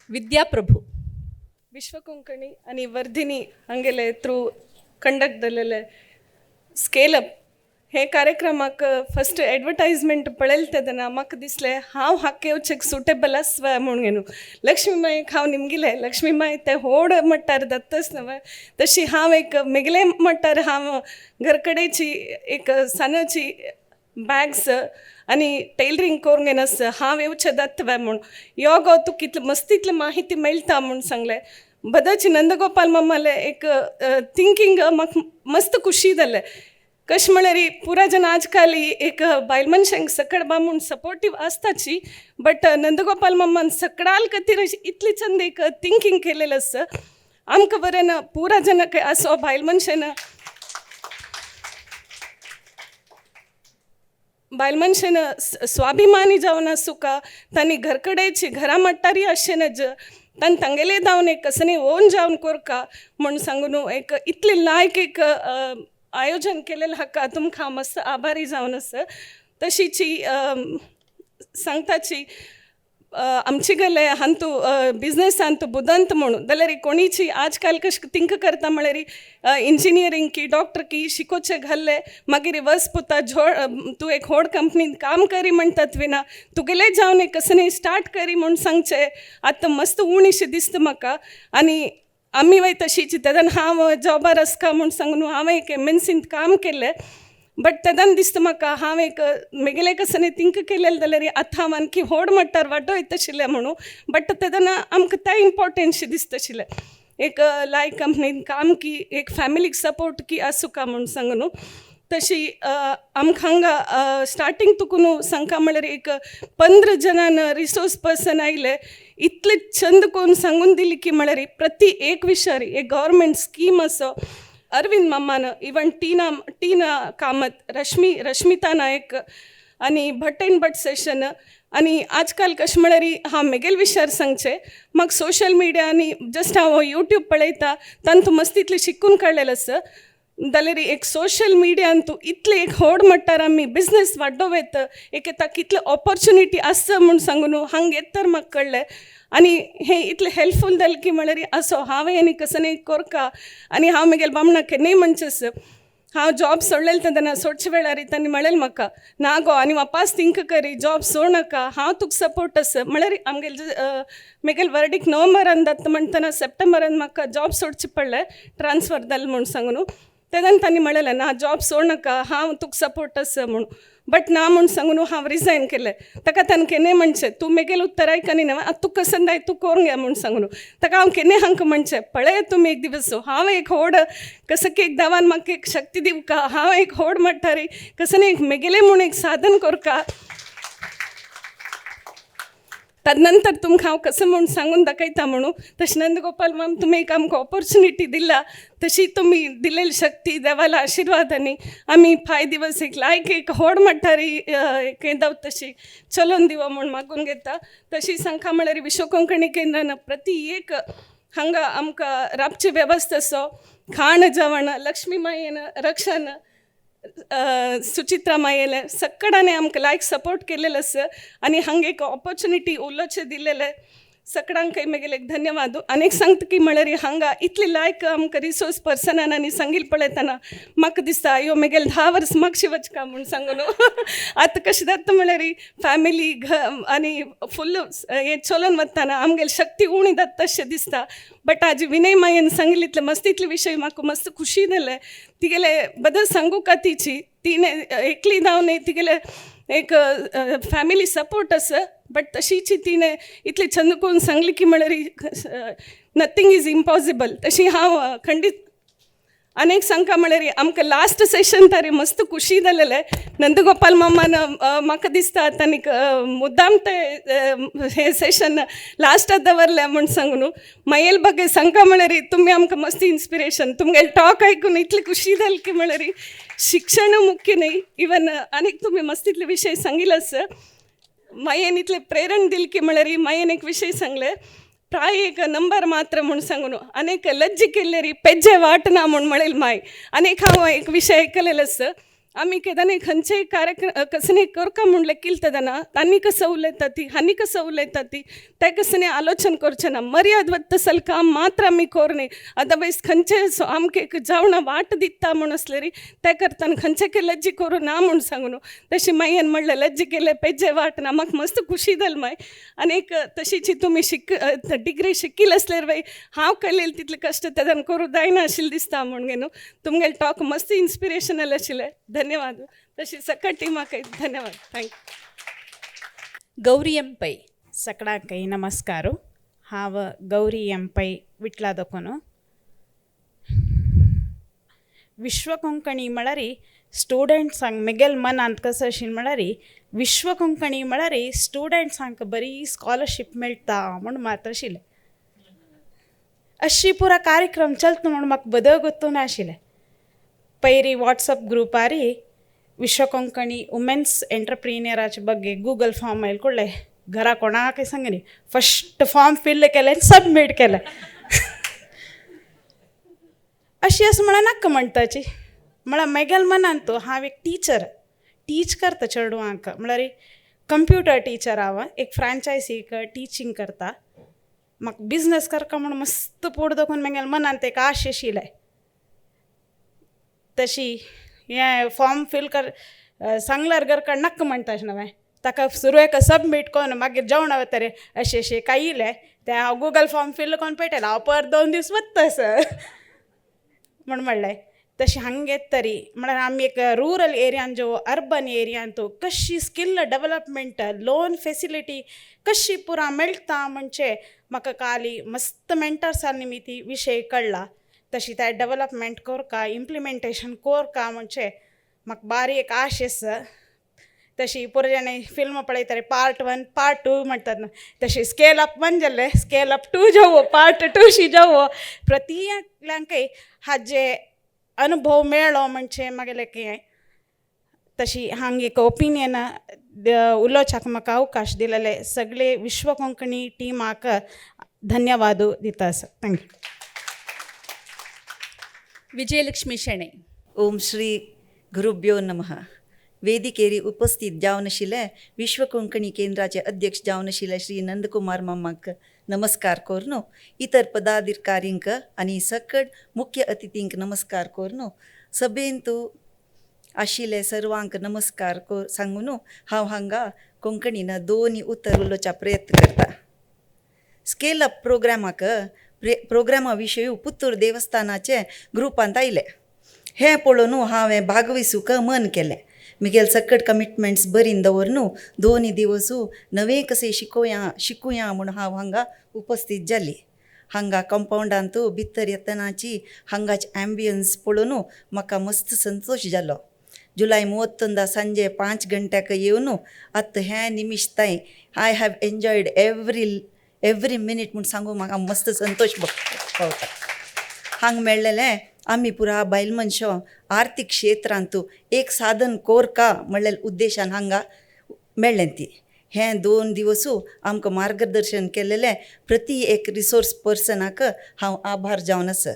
विद्या प्रभू. विश्व कोंकणी आनी वर्धिनी हांगेले थ्रू कंडक्ट जालेले स्केल अप हे कार्यक्रमाक फस्ट एडवर्टायजमेंट पळयलें तेन्ना म्हाका दिसलें हांव हाका येवचेक सुटेबल आसवा म्हूण घेवन. लक्ष्मीमायक हांव निमगिलें, लक्ष्मीमाय तें होड मट्टार दत्तच न्हय, तशी हांव एक मेगले मट्टार हांव घरकडेची एक सानाची बॅग्स आनी टेलरींग करूंक येनास हांव येवचें दत्तवे म्हूण यो गो तुका इतलें मस्त इतलें माहिती मेळटा म्हूण सांगलें. बदाची नंदगोपाल मामालें एक थिंकींग म्हाका मस्त खुशी जालें. कशें म्हळ्यार पुरा जन आजकाल एक बायल मनशांक सकड बा म्हूण सपोर्टीव आसताची, बट नंदगोपाल मामान सकडाल खातीर इतली चंद एक थिंकींग केलेलें आसा. आमकां बरें ना पुरा जन असो बायल मनशान बायल मनशान स्वाभिमानी जावन आसूका, तांणी घरकडेची घरा मट्टारी अशें नज तांणी तांगेले धांवन एक कसनी ओन जावन कोरका म्हूण सांगून एक इतले लायक एक आयोजन केलेलें हाका तुमकां मस्त आभारी जावन आसा. तशीची सांगताची आमचे गेले हांतू बिजनेसान तूं बुदंत म्हणून जाल्यार कोणीची आजकाल कशें थिंक करता म्हळ्यार इंजिनियरींग की डॉक्टर की शिकोवचे घाल्ले मागीर वस पुता झोड तूं एक व्हड कंपनीन काम करी म्हणटात विना तुगेले जावन एक कसनी स्टार्ट करी म्हूण सांगचें आतां मस्त उणीशें दिसता म्हाका. आनी आमी वय तशीच तेन्ना हांव जॉबार आसका म्हूण सांगून हांवें एक एमएनसींत काम केलें, बट तेन्ना दिसता म्हाका हांव एक मेगेले कसनी थिंक केलेलें जाल्यार आतां हांव आणखी व्हड मट्टार वाडयत आशिल्लें म्हणून, बट तेन्ना आमकां तें इम्पोर्टंट दिसता आशिल्लें एक लायक कंपनीन काम की एक फॅमिलीक सपोर्ट की आसूका म्हूण सांगून न्हू. तशी आमकां हांगा स्टार्टींग तुका न्हू सांगका म्हळ्यार एक 15 जणान रिसोर्स पर्सन आयले, इतले चंद करून सांगून दिली की म्हळ्यार प्रति एक विशय एक गव्हर्मेंट स्कीम असो अरविंद मामान इवन टीना टीना कामत रश्मिता नायक आनी भट एंड भट सेशन. आनी आजकाल कशें म्हळ्यार हांव मेगेल विशयार सांगचें म्हाका सोशल मिडिया आनी जस्ट हांव यूट्यूब पळयता तांतू मस्त इतलें शिकून काडलेलें आसा. जाल्यार एक सोशल मिडियान तूं इतलें एक व्हड मट्टार आमी बिजनेस वाडोवं येता एक ताका इतलें ऑपॉर्चुनिटी आसा म्हूण सांगून न्हू हांगा येत तर म्हाका कळ्ळें. आनी हें इतलें हेल्पफूल जालें की म्हळ्यार असो हांवें आनी कसनी कोरका आनी हांव म्हगेल्या बामणाक केन्नाय म्हणचें आसा हांव जॉब सोडलेलें तेन्ना सोडचे वेळार तांणी म्हणलें म्हाका ना गो आनी वापास थिंक करी, जॉब सोड नाका, हांव तुका सपोर्ट आसा. म्हळ्यार आमगेले म्हगेले वर्डीक नोव्हेंबरान जाता म्हणटना सप्टेंबरान म्हाका जॉब सोडचें पडलें, ट्रान्सफर जालें म्हूण सांगून. तेन्ना तांणी म्हणलें ना जॉब सोड नाका, हांव तुका सपोर्ट आसा म्हूण. बट ना म्हूण सांगून हांव रिजायन केलें. ताका ताणें केन्नाय म्हणचें तूं मेगेल उत्तर आयकनी न्हय, आतां तुका कसं जाय तूं करून घे म्हूण सांगून. ताका हांव केन्नाय हांकां म्हणचें पळय तुमी एक दिवस हांव एक होड कसं की एक देवान म्हाका एक शक्ती दिवका, हांव एक होड म्हणटा रे कसं एक मेगेलें म्हूण एक साधन करका, तदनंतर तुमकां हांव कसं म्हूण सांगून दाखयता म्हणून. तशें नंदगोपाल माम तुमी एक आमकां ऑपॉर्च्युनिटी दिला, तशी तुमी दिलेली शक्ती देवाला आशिर्वादांनी आमी 5 दिवस एक लायक एक होड म्हणटारी एक दाव तशी चलोवन दिवो म्हूण मागून घेता. तशी सांगका म्हळ्यार विश्व कोंकणी केंद्रान प्रति एक हांगा आमकां राबची वेवस्था सो खाण जेवण लक्ष्मी मायेन रक्षण सुचित्रा मायेले सगळ्यांनी आमकां लायक सपोर्ट केलेलो आसा आनी हांगा एक ऑपॉर्च्युनिटी उलोवचें दिलेलें सगळ्यांकय म्हगेले एक धन्यवाद. आनी एक सांगता की म्हळ्यार हांगा इतली लायक आमकां रिसोर्स पर्सनान आनी सांगील पळयतना म्हाका दिसता अयो म्हगेले 10 वर्स मागशी वचका म्हूण सांगून. आतां कशें जाता म्हळ्यार फॅमिली आनी फुल्ल हें चलोवन वतना आमगेली शक्ती उणी जाता तशें दिसता. बट आज विनय मायेन सांगले इतले मस्त इतले विशय म्हाका मस्त खुशी जालें तिगेले बदल सांगू का तिची तिणें एकली जावन न्ही तिगेले एक फॅमिली सपोर्ट आसा, बट तशीच तिणें इतले छंद करून सांगली की म्हळ्यार नथींग is impossible. तशी हांव खंडीत आनी एक सांगका म्हळ्यार आमकां लास्ट सेशन तरी मस्त खुशी जालेलें. नंदगोपाल मामान म्हाका दिसता तांणी मुद्दाम ते हें सेशन लास्टाक दवरलें म्हूण सांगून. मागीर बगे सांगका म्हळ्यार तुमी आमकां मस्त इन्स्पिरेशन, तुमगेले टॉक आयकून इतली खुशी जाली की म्हळ्यार शिक्षण मुख्य न्ही, इवन आनीक तुमी मस्त इतले विशय सांगिल्ले आसा. मायेन इतलें प्रेरण दिलें की म्हळ्यार मायेन एक विशय सांगलें प्राय एक नंबर मात्र म्हूण सांगून आनीक लज्ज केल्ले री पेज्जे वाट ना म्हूण म्हणलें माय. आनीक हांव एक विशय आयकलेलो आसा, आमी केदनाय खंयचेय कार्यक्रम कसले करका म्हूण लेखिल्ले तेन्ना तांणी कसं उलयता ती हांणी कसं उलयता ती ते कसले आलोचन करचें ना, मर्याद वत्तसल काम मात्र आमी कोरनी. अदरवायज खंयचे आमकां एक जेवणा वाट दिता म्हूण आसले री ते करतना खंयचे के लज्जी करूं ना म्हूण सांगून. तशी मायेन म्हणलें लज्जी केले पेजे वाट ना, म्हाका मस्त खुशी जाली माय. आनी एक तशीची तुमी डिग्री शिकिल्ले आसल्यार बाय हांव केलें तितले कश्ट तेन्ना करूं जायना आशिल्लें दिसता म्हूण न्हू. तुमगेलें टॉक मस्त इन्स्पिरेशनल आशिल्लें, धन्यवाद. तशी सगळ्या टिमाक धन्यवाद, thank you. Gauri M Pai. सगळ्यांकय नमस्कार. हांव गौरी एम पै विटला दखून. विश्व कोंकणी म्हळ्यार स्टुडंट्सांक म्हगेल मनांत कसं अशें म्हळ्यार विश्व कोंकणी म्हळ्यार स्टुडंट्सांक बरी स्कॉलरशीप मेळटा म्हूण मात आशिल्लें. अशी पुरा कार्यक्रम चलता म्हूण म्हाका बदल गोत्तू नाशिल्लें. पयरी वॉट्सअप ग्रुपारी विश्व कोंकणी वुमेन्स एंटरप्रिनियराचे ಬಗ್ಗೆ गूगल फॉर्म आयल ಕೂಡಲೇ घरा कोणाकय सांगनी फस्ट फॉर्म फिल केलें आनी सबमीट केलें. अशी आसा म्हळ्यार नाका म्हणटाची म्हळ्यार म्हगेल्या मनांत हांव एक टिचर, टीच करता चेडवांक, म्हळ्यार कंप्युटर टिचर हांव एक फ्रांचायसीक टिचींग करता. म्हाका बिजनस करता म्हूण मस्त पोड दाखोवन म्हगेल्या मनांत एक आश आशिल्लें. तशी हें फॉर्म फील कर सांगल्यार घरकान्न नाका म्हणटा अशें न्हय ताका सुरवेक सबमीट करून मागीर जेवणा वता रे अशें अशें काय येयलें तें हांव गुगल फॉर्म फील करून पळयतालें हांव परत 2 दीस वता सर म्हूण म्हणलें. तशें हांगा येत तरी म्हळ्यार आमी एक रुरल एरियान जो अर्बन एरियान तूं कशी स्कील डेवलपमेंट लोन फेसिलिटी कशी पुरा मेळटा म्हणजे म्हाका काली मस्त मेंटर्सां निमित्ती विशय कळ्ळा. तशी ते डेवलपमेंट कोरका इम्प्लिमेंटेशन कोरका म्हणजे म्हाका बारी एक आश आसा. तशी पुरो जाणां फिल्म पळयताले पार्ट 1 पार्ट 2 म्हणटात न्हू, तशी स्केल अप 1 जाल्लें स्केल अप 2 जावो पार्ट 2 शी जावो प्रति एकल्यांकय हाजे अनुभव मेळ्ळो म्हणजे मागीर हें. तशी हांगा एक ओपिनियन उलोवच्याक म्हाका अवकाश दिलेले सगळे विश्व कोंकणी टिमाक धन्यवाद दिता आसा. Thank you. Vijayalakshmi Shenoy. Om Shri गुरुभ्यो नमः. वेदिकेरी उपस्थित जावन आशिल्ले विश्व कोंकणी केंद्राचे अध्यक्ष जावन आशिल्ले श्री नंदकुमार मामाक नमस्कार करून, इतर पदाधिकारींक आनी सकट मुख्य अतिथींक नमस्कार करून, सभेंतू आशिल्ले सर्वांक नमस्कार सांगून हांव हांगा कोंकणीन दोन उतर उलोवचा प्रयत्न करता. स्केल अप प्रोग्रामाक प्रोग्रामा विशय पुत्तूर देवस्थानाचे ग्रुपांत आयले. हें पळोवन हांवें भागविसूक मन केलें. मिगेल सकट कमिटमेंट्स बरीन दवरनु दोन दिवस नवें कशें शिकोया शिकुया म्हूण हांव हांगा उपस्थित जाली. हांगा कंपावंडांत भितर येतनाची हांगाचे एम्बियन्स पळोवन म्हाका मस्त संतोश जालो. जुलय 31 संजे 5 गंट्याक येवन आतां हें Nimish तांय I have enjoyed every minute म्हूण सांगू म्हाका मस्त संतोष पावता. हांगा मेळ्ळेलें आमी पुरा बायल मनशां आर्थीक क्षेत्रांतू एक साधन कोरका म्हणलेल्या उद्देशान हांगा मेळ्ळें ती. हें 2 दिवसू आमकां मार्गदर्शन केलेलें प्रति एक रिसोर्स पर्सनाक हांव आभार जावन आसा.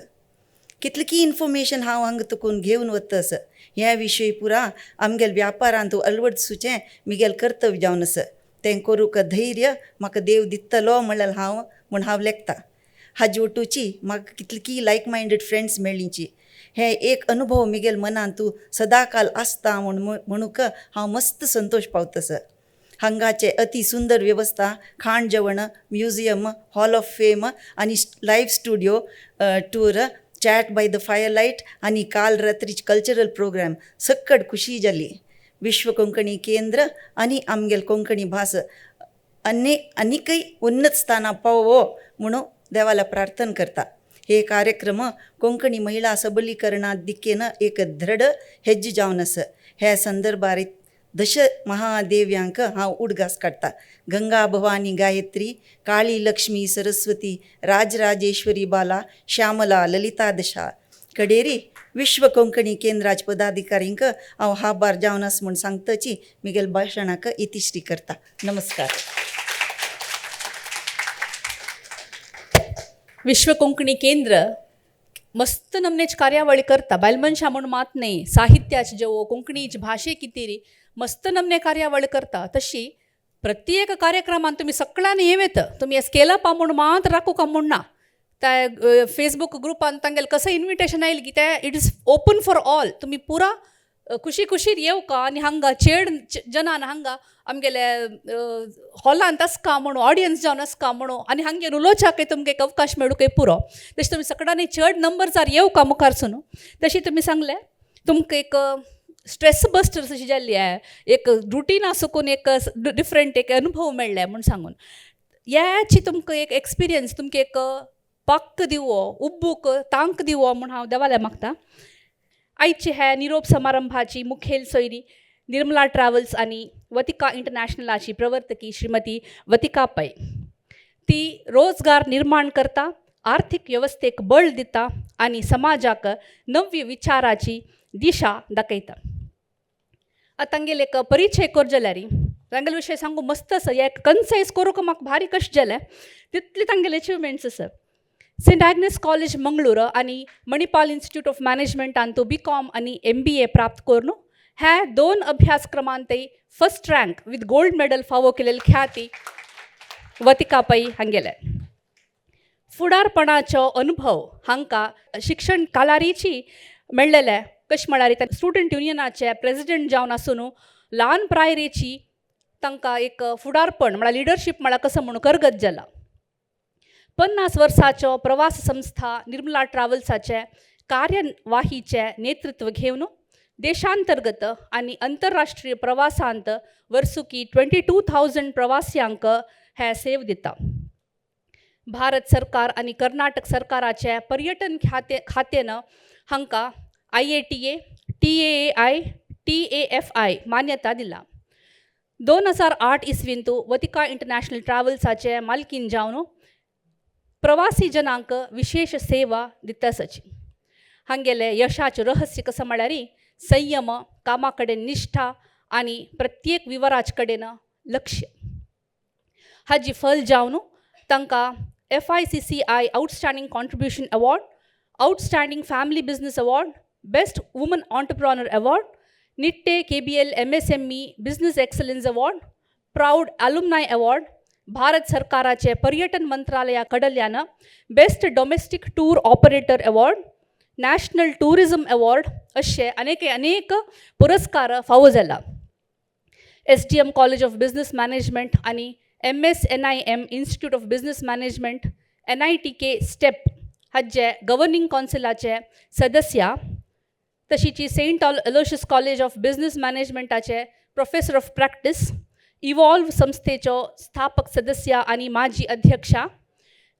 कितली इन्फॉर्मेशन हांव हांगा तुकून घेवन वता आसा. ह्या विशय पुरा आमगेल व्यापारांतू अळवडसूचें मिगेल कर्तव्य जावन आसा. तें करूंक धैर्य म्हाका देव दितलो म्हणल्यार हांव म्हूण हांव लेखता. हाजे वटूची म्हाका कितली लायक मायंडेड फ्रेंड्स मेळ्ळीची. हे एक अनुभव मिगेल मनांतू सदांकाल आसता म्हूण म्हणूक हांव मस्त संतोश पावता आसा. हांगाचे अति सुंदर वेवस्था, खाण जेवण, म्युझियम, हॉल ऑफ फेम आनी live studio tour, chat by the fire light आनी काल रात्रीचे कल्चरल प्रोग्राम सक्कड खुशी जाली. विश्व कोंकणी केंद्र आनी आमगेल कोंकणी भास आनीकय उन्नत स्थानां पावो म्हणून देवाला प्रार्थना करता. हे कार्यक्रम कोंकणी महिला सबलीकरणा दिकेन एक दृढ हेज्ज जावन आसा. ह्या संदर्भार दश महादेव्यांक हांव उडगास काडटा. गंगा भवानी गायत्री, काळी लक्ष्मी सरस्वती, राजराजेश्वरी बाला, श्यामला ललिता दशा कडेरी विश्व कोंकणी केंद्राचे पदाधिकारींक हांव हाबार जावन आसा म्हूण सांगतची मिगेल भाशणाक इतिश्री करता. नमस्कार. विश्व कोंकणी केंद्र मस्त नमनेच कार्यावळी करता. बायल मनशां म्हूण मात न्ही, साहित्याचे जेवो कोंकणीची भाशे कितें मस्त नमने कार्यावळी करता. तशी प्रत्येक कार्यक्रमान तुमी सगळ्यांनी येव येता. तुमी स्केल अप म्हूण मात राखूंक म्हूण ना. त्या फेसबूक ग्रुपान तांगेलें कसं इन्विटेशन आयलें की तें it is open for all. तुमी पुरा खुशी खुशीर येवका आनी हांगा चेड जनान हांगा आमगेले हॉलांत आसका म्हणून ऑडियन्स जावन आसका म्हणून आनी हांगे उलोवच्याकय तुमकां एक अवकाश मेळूंकय पुरो. तशें तुमी सगळ्यांनी चड नंबर्सार येवका मुखार सून. तशें तुमी सांगलें तुमकां एक स्ट्रेस बस्टर्स अशी जाल्ली एक रुटीन आसून एक डिफरंट एक अनुभव मेळ्ळे म्हूण सांगून ह्याची तुमकां एक एक्सपिरियन्स तुमकां एक पक्क दिवो उब्बूक तांक दिवो म्हूण हांव देवाल्या मागता. आयची ह्या निरोप समारंभाची मुखेल सोयरी निर्मला ट्रॅव्हल्स आनी वतिका इंटरनॅशनलाची प्रवर्तकी श्रीमती वतिका पै. ती रोजगार निर्माण करता, आर्थीक वेवस्थेक बळ दिता आनी समाजाक नव्य विचाराची दिशा दाखयता. आतां तांगेले एक परिचय कर जाल्यार तांगेले विशय सांगू मस्त आसा. एक कन्सायज करूंक म्हाका भारी कश्ट जालें तितले तांगेले अचिवमेंट्स आसा. सेंट आग्नेस कॉलेज मंगळूर आनी मणिपाल इन्स्टिट्यूट ऑफ मॅनेजमेंटांतू बी कॉम आनी MBA प्राप्त करून ह्या 2 अभ्यासक्रमांतय first rank with gold medal फावो केलेली ख्याती वतिका पै हांगेले. फुडारपणाचो अनुभव हांकां शिक्षण कालारीची मेळ्ळेले. कशें म्हळ्यार स्टुडंट युनियनाचे प्रेजिडेंट जावन आसून ल्हान प्रायरेची तांकां एक फुडारपण म्हळ्यार लिडरशीप म्हळ्यार कसो म्हणून करगत जाला. 50 वर्साचो प्रवास संस्था निर्मला ट्रॅव्हल्साचे कार्यवाहीचे नेतृत्व घेवन देशांतर्गत आनी अंतरराष्ट्रीय प्रवासांत वर्सुकी 22,000 प्रवासियांक हे सेव दिता. भारत सरकार आनी कर्नाटक सरकाराचे पर्यटन खात्यान हांकां IATA, TAAI, TAFI मान्यता दिला. 2008 इस्वींतू वतिका इंटरनॅशनल ट्रॅव्हल्साचे मालकीन जावन प्रवासी जनांक विशेष सेवा दिता आसाची. हांगेले यशाचें रहस्य कसं म्हळ्यार संयम, कामा कडेन निश्ठा आनी प्रत्येक विवराच कडेन लक्ष. हाजी फल जावन तांकां FICCI outstanding contribution award, outstanding family business award, best woman entrepreneur award, Nitte KBL MSME business excellence award, proud alumni award, Bharat सरकाराचे पर्यटन मंत्रालया कडल्यान best domestic tour operator award, national tourism award अशे अनेक अनेक पुरस्कार फावो जाला. SDM college of business management आनी MSNIM institute of business management NITK step हाजे गव्हर्निंग कौन्सिलाचे सदस्य, तशीची Saint Aloysius college of business मॅनेजमेंटाचे professor of practice, evolve संस्थेचो स्थापक सदस्य आनी माजी अध्यक्षा,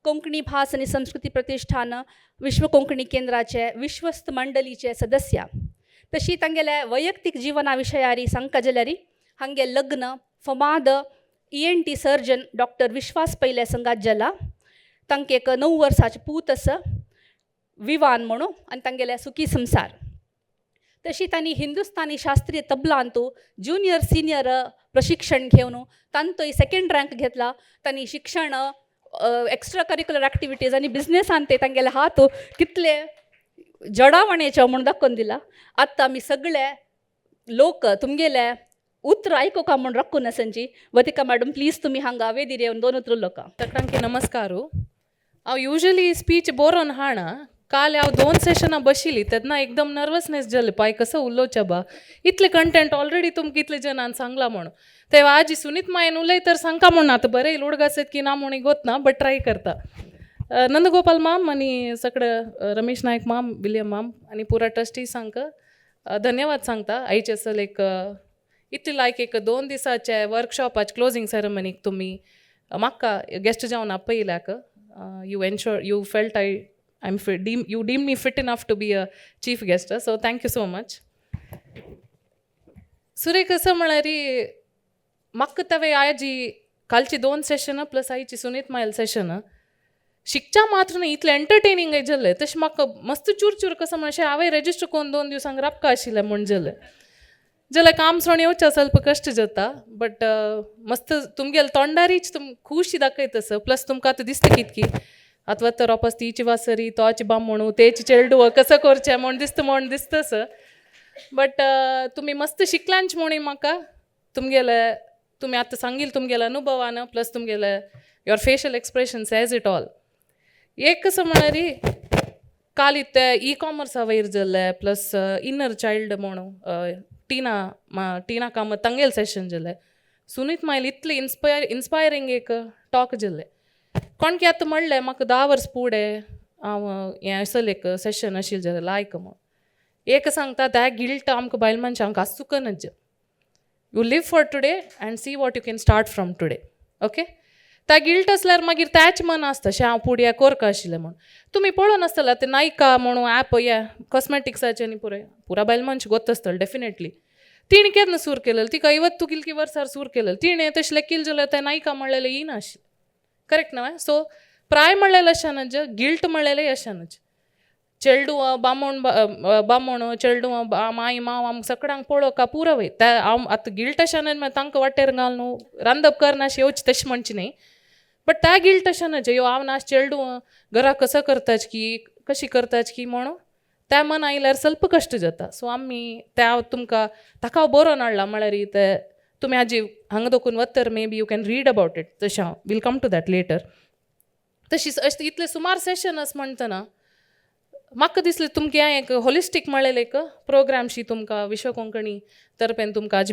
कोंकणी भास आनी संस्कृती प्रतिष्ठान विश्व कोंकणी केंद्राचे विश्वस्त मंडळीचे सदस्य. तशी तांगेल्या वैयक्तीक जिवना विशयारी सांगका जाल्यार हांगे लग्न फमाद ENT surgeon doctor विश्वास पैले संगात जाला. तांकां एक 9 वर्साचे पूत आसा विवान म्हणून आनी तांगेले सुखी संसार. तशी तांणी हिंदुस्तानी शास्त्रीय तबलांतू ज्युनियर सिनियर प्रशिक्षण घेवन तांतोय सेकेंड रँक घेतला. तांणी शिक्षण, एक्स्ट्रा करिक्युलर एक्टिविटीज आनी बिजनेसान ते तांगेले हात कितले जडावणेचे म्हूण दाखोवन दिला. आतां आमी सगळे लोक तुमगेले उतर आयकुका म्हूण राखून आसांची. वतिका मॅडम, प्लीज तुमी हांगा वेदीर येवन दोन उतर उलोवका. सगळ्यांक नमस्कार. हांव युजली स्पीच बरोवन हाणा. काल हांव 2 सेशनां बशिल्ली तेन्ना एकदम नर्वसनेस जालें, पाय कसो उलोवचें बा, इतले कंटेंट ऑलरेडी तुमकां इतले जणान सांगला म्हणून. तेव्हा आजी सुनीत मायन उलय तर सांगका म्हूण आतां बरें उडगास की ना म्हूण गोत ना, बट ट्राय करता. नंदगोपाल माम आनी सगळे रमेश नायक माम, विलियम माम आनी पुरा ट्रस्टी सांग धन्यवाद सांगता. आयचे असल एक इतले लायक एक 2 दिसाचे वर्कशॉपाचे क्लोजींग सेरेमनीक तुमी म्हाका गेस्ट जावन आपयल्याक. You ensure you felt I am fit, you deem me fit enough to be a chief guest, so thank you so much. Surekha कसं म्हळ्यार म्हाका तवे आजी कालची 2 सेशनां प्लस आयची सुनीत मायल सेशनां शिकच्या मात्र न्ही, इतलें एंटरटेनींग जालें तशें म्हाका मस्त चूर चूर कसं म्हणशें हांवें रेजिस्टर करून 2 दिवसांक राबका आशिल्लें म्हूण जालें. जाल्यार काम सोडून येवचें स्वल्प कश्ट जाता, बट मस्त तुमगेले तोंडारीच तुम खुशी दाखयता, प्लस तुमकां आतां दिसता कितकी आतां वता रोपास तीची वासरी तोची बामणू तेची चेडू कसं करचें म्हूण दिसता म्हूण दिसतस. बट तुमी मस्त शिकल्यांच म्हूण म्हाका तुमगेले तुमी आतां सांगील तुमगेले अनुभवान plus तुमगेले your facial expression says it all. एक कसं म्हळ्यार काल इतले ई कॉमर्सा वयर जाल्ले प्लस इनर चायल्ड म्हणून टिना टिना कामत तांगेल सेशन जालें. सुनीत मायल इतलें इन्स्पायरींग एक टॉक जालें. कोण की आतां म्हणलें म्हाका 10 वर्स फुडें हांव हें आसल एक सेशन आशिल्लें जाल्यार लायक म्हूण. एक सांगता त्या गिल्ट आमकां बायल मनशांक आसूंकच. You live for today and see what you can start from today. Okay, त्या गिल्ट आसल्यार मागीर त्याच मन आसता शें हांव फुडें कोरका आशिल्लें म्हूण. तुमी पळोवन आसतले आतां नायका म्हणून एप हे कॉस्मेटिक्साचें न्ही पुराय पुरा बायल मनश गोत आसतले डेफिनेटली. तिणें केन्ना सूर केलें तिका इवत तूं कितकी वर्सार सूर केलें तिणें तशें लेकील जाल्यार तें नायका म्हणलेलें येयना आशिल्लें. करेक्ट न्हय? सो प्राय म्हणलेलें अशें न्हय, गिल्ट म्हणलेलें अशें न्हय. चेडू बामण बामण चेडू माय माव आमकां सगळ्यांक पळोवका पुरो वय त्या हांव आतां गिल्ट अशें न्हय तांकां वाटेर घाल न्हू रांदप करना अशें येवचें तशें म्हणचें न्ही, बट त्या गिल्ट अशें न्हय यो हांव नाश चेडू घरा कसो करताच की कशी करताच की म्हणून त्या मन आयल्यार स्वल्प कश्ट जाता. सो आमी त्या तुमकां ताका हांव बरोवन हाडला म्हळ्यार ते तुमी आजी हांगा दोकून वतर maybe you can read about it. तशें हांव will come to that later. तशीच अशें इतले सुमार सेशन आसा म्हणटना म्हाका दिसलें तुमकां हें एक होलिस्टीक म्हळ्ळेलें एक प्रोग्राम शी तुमकां विश्व कोंकणी तरपेन तुमकां आज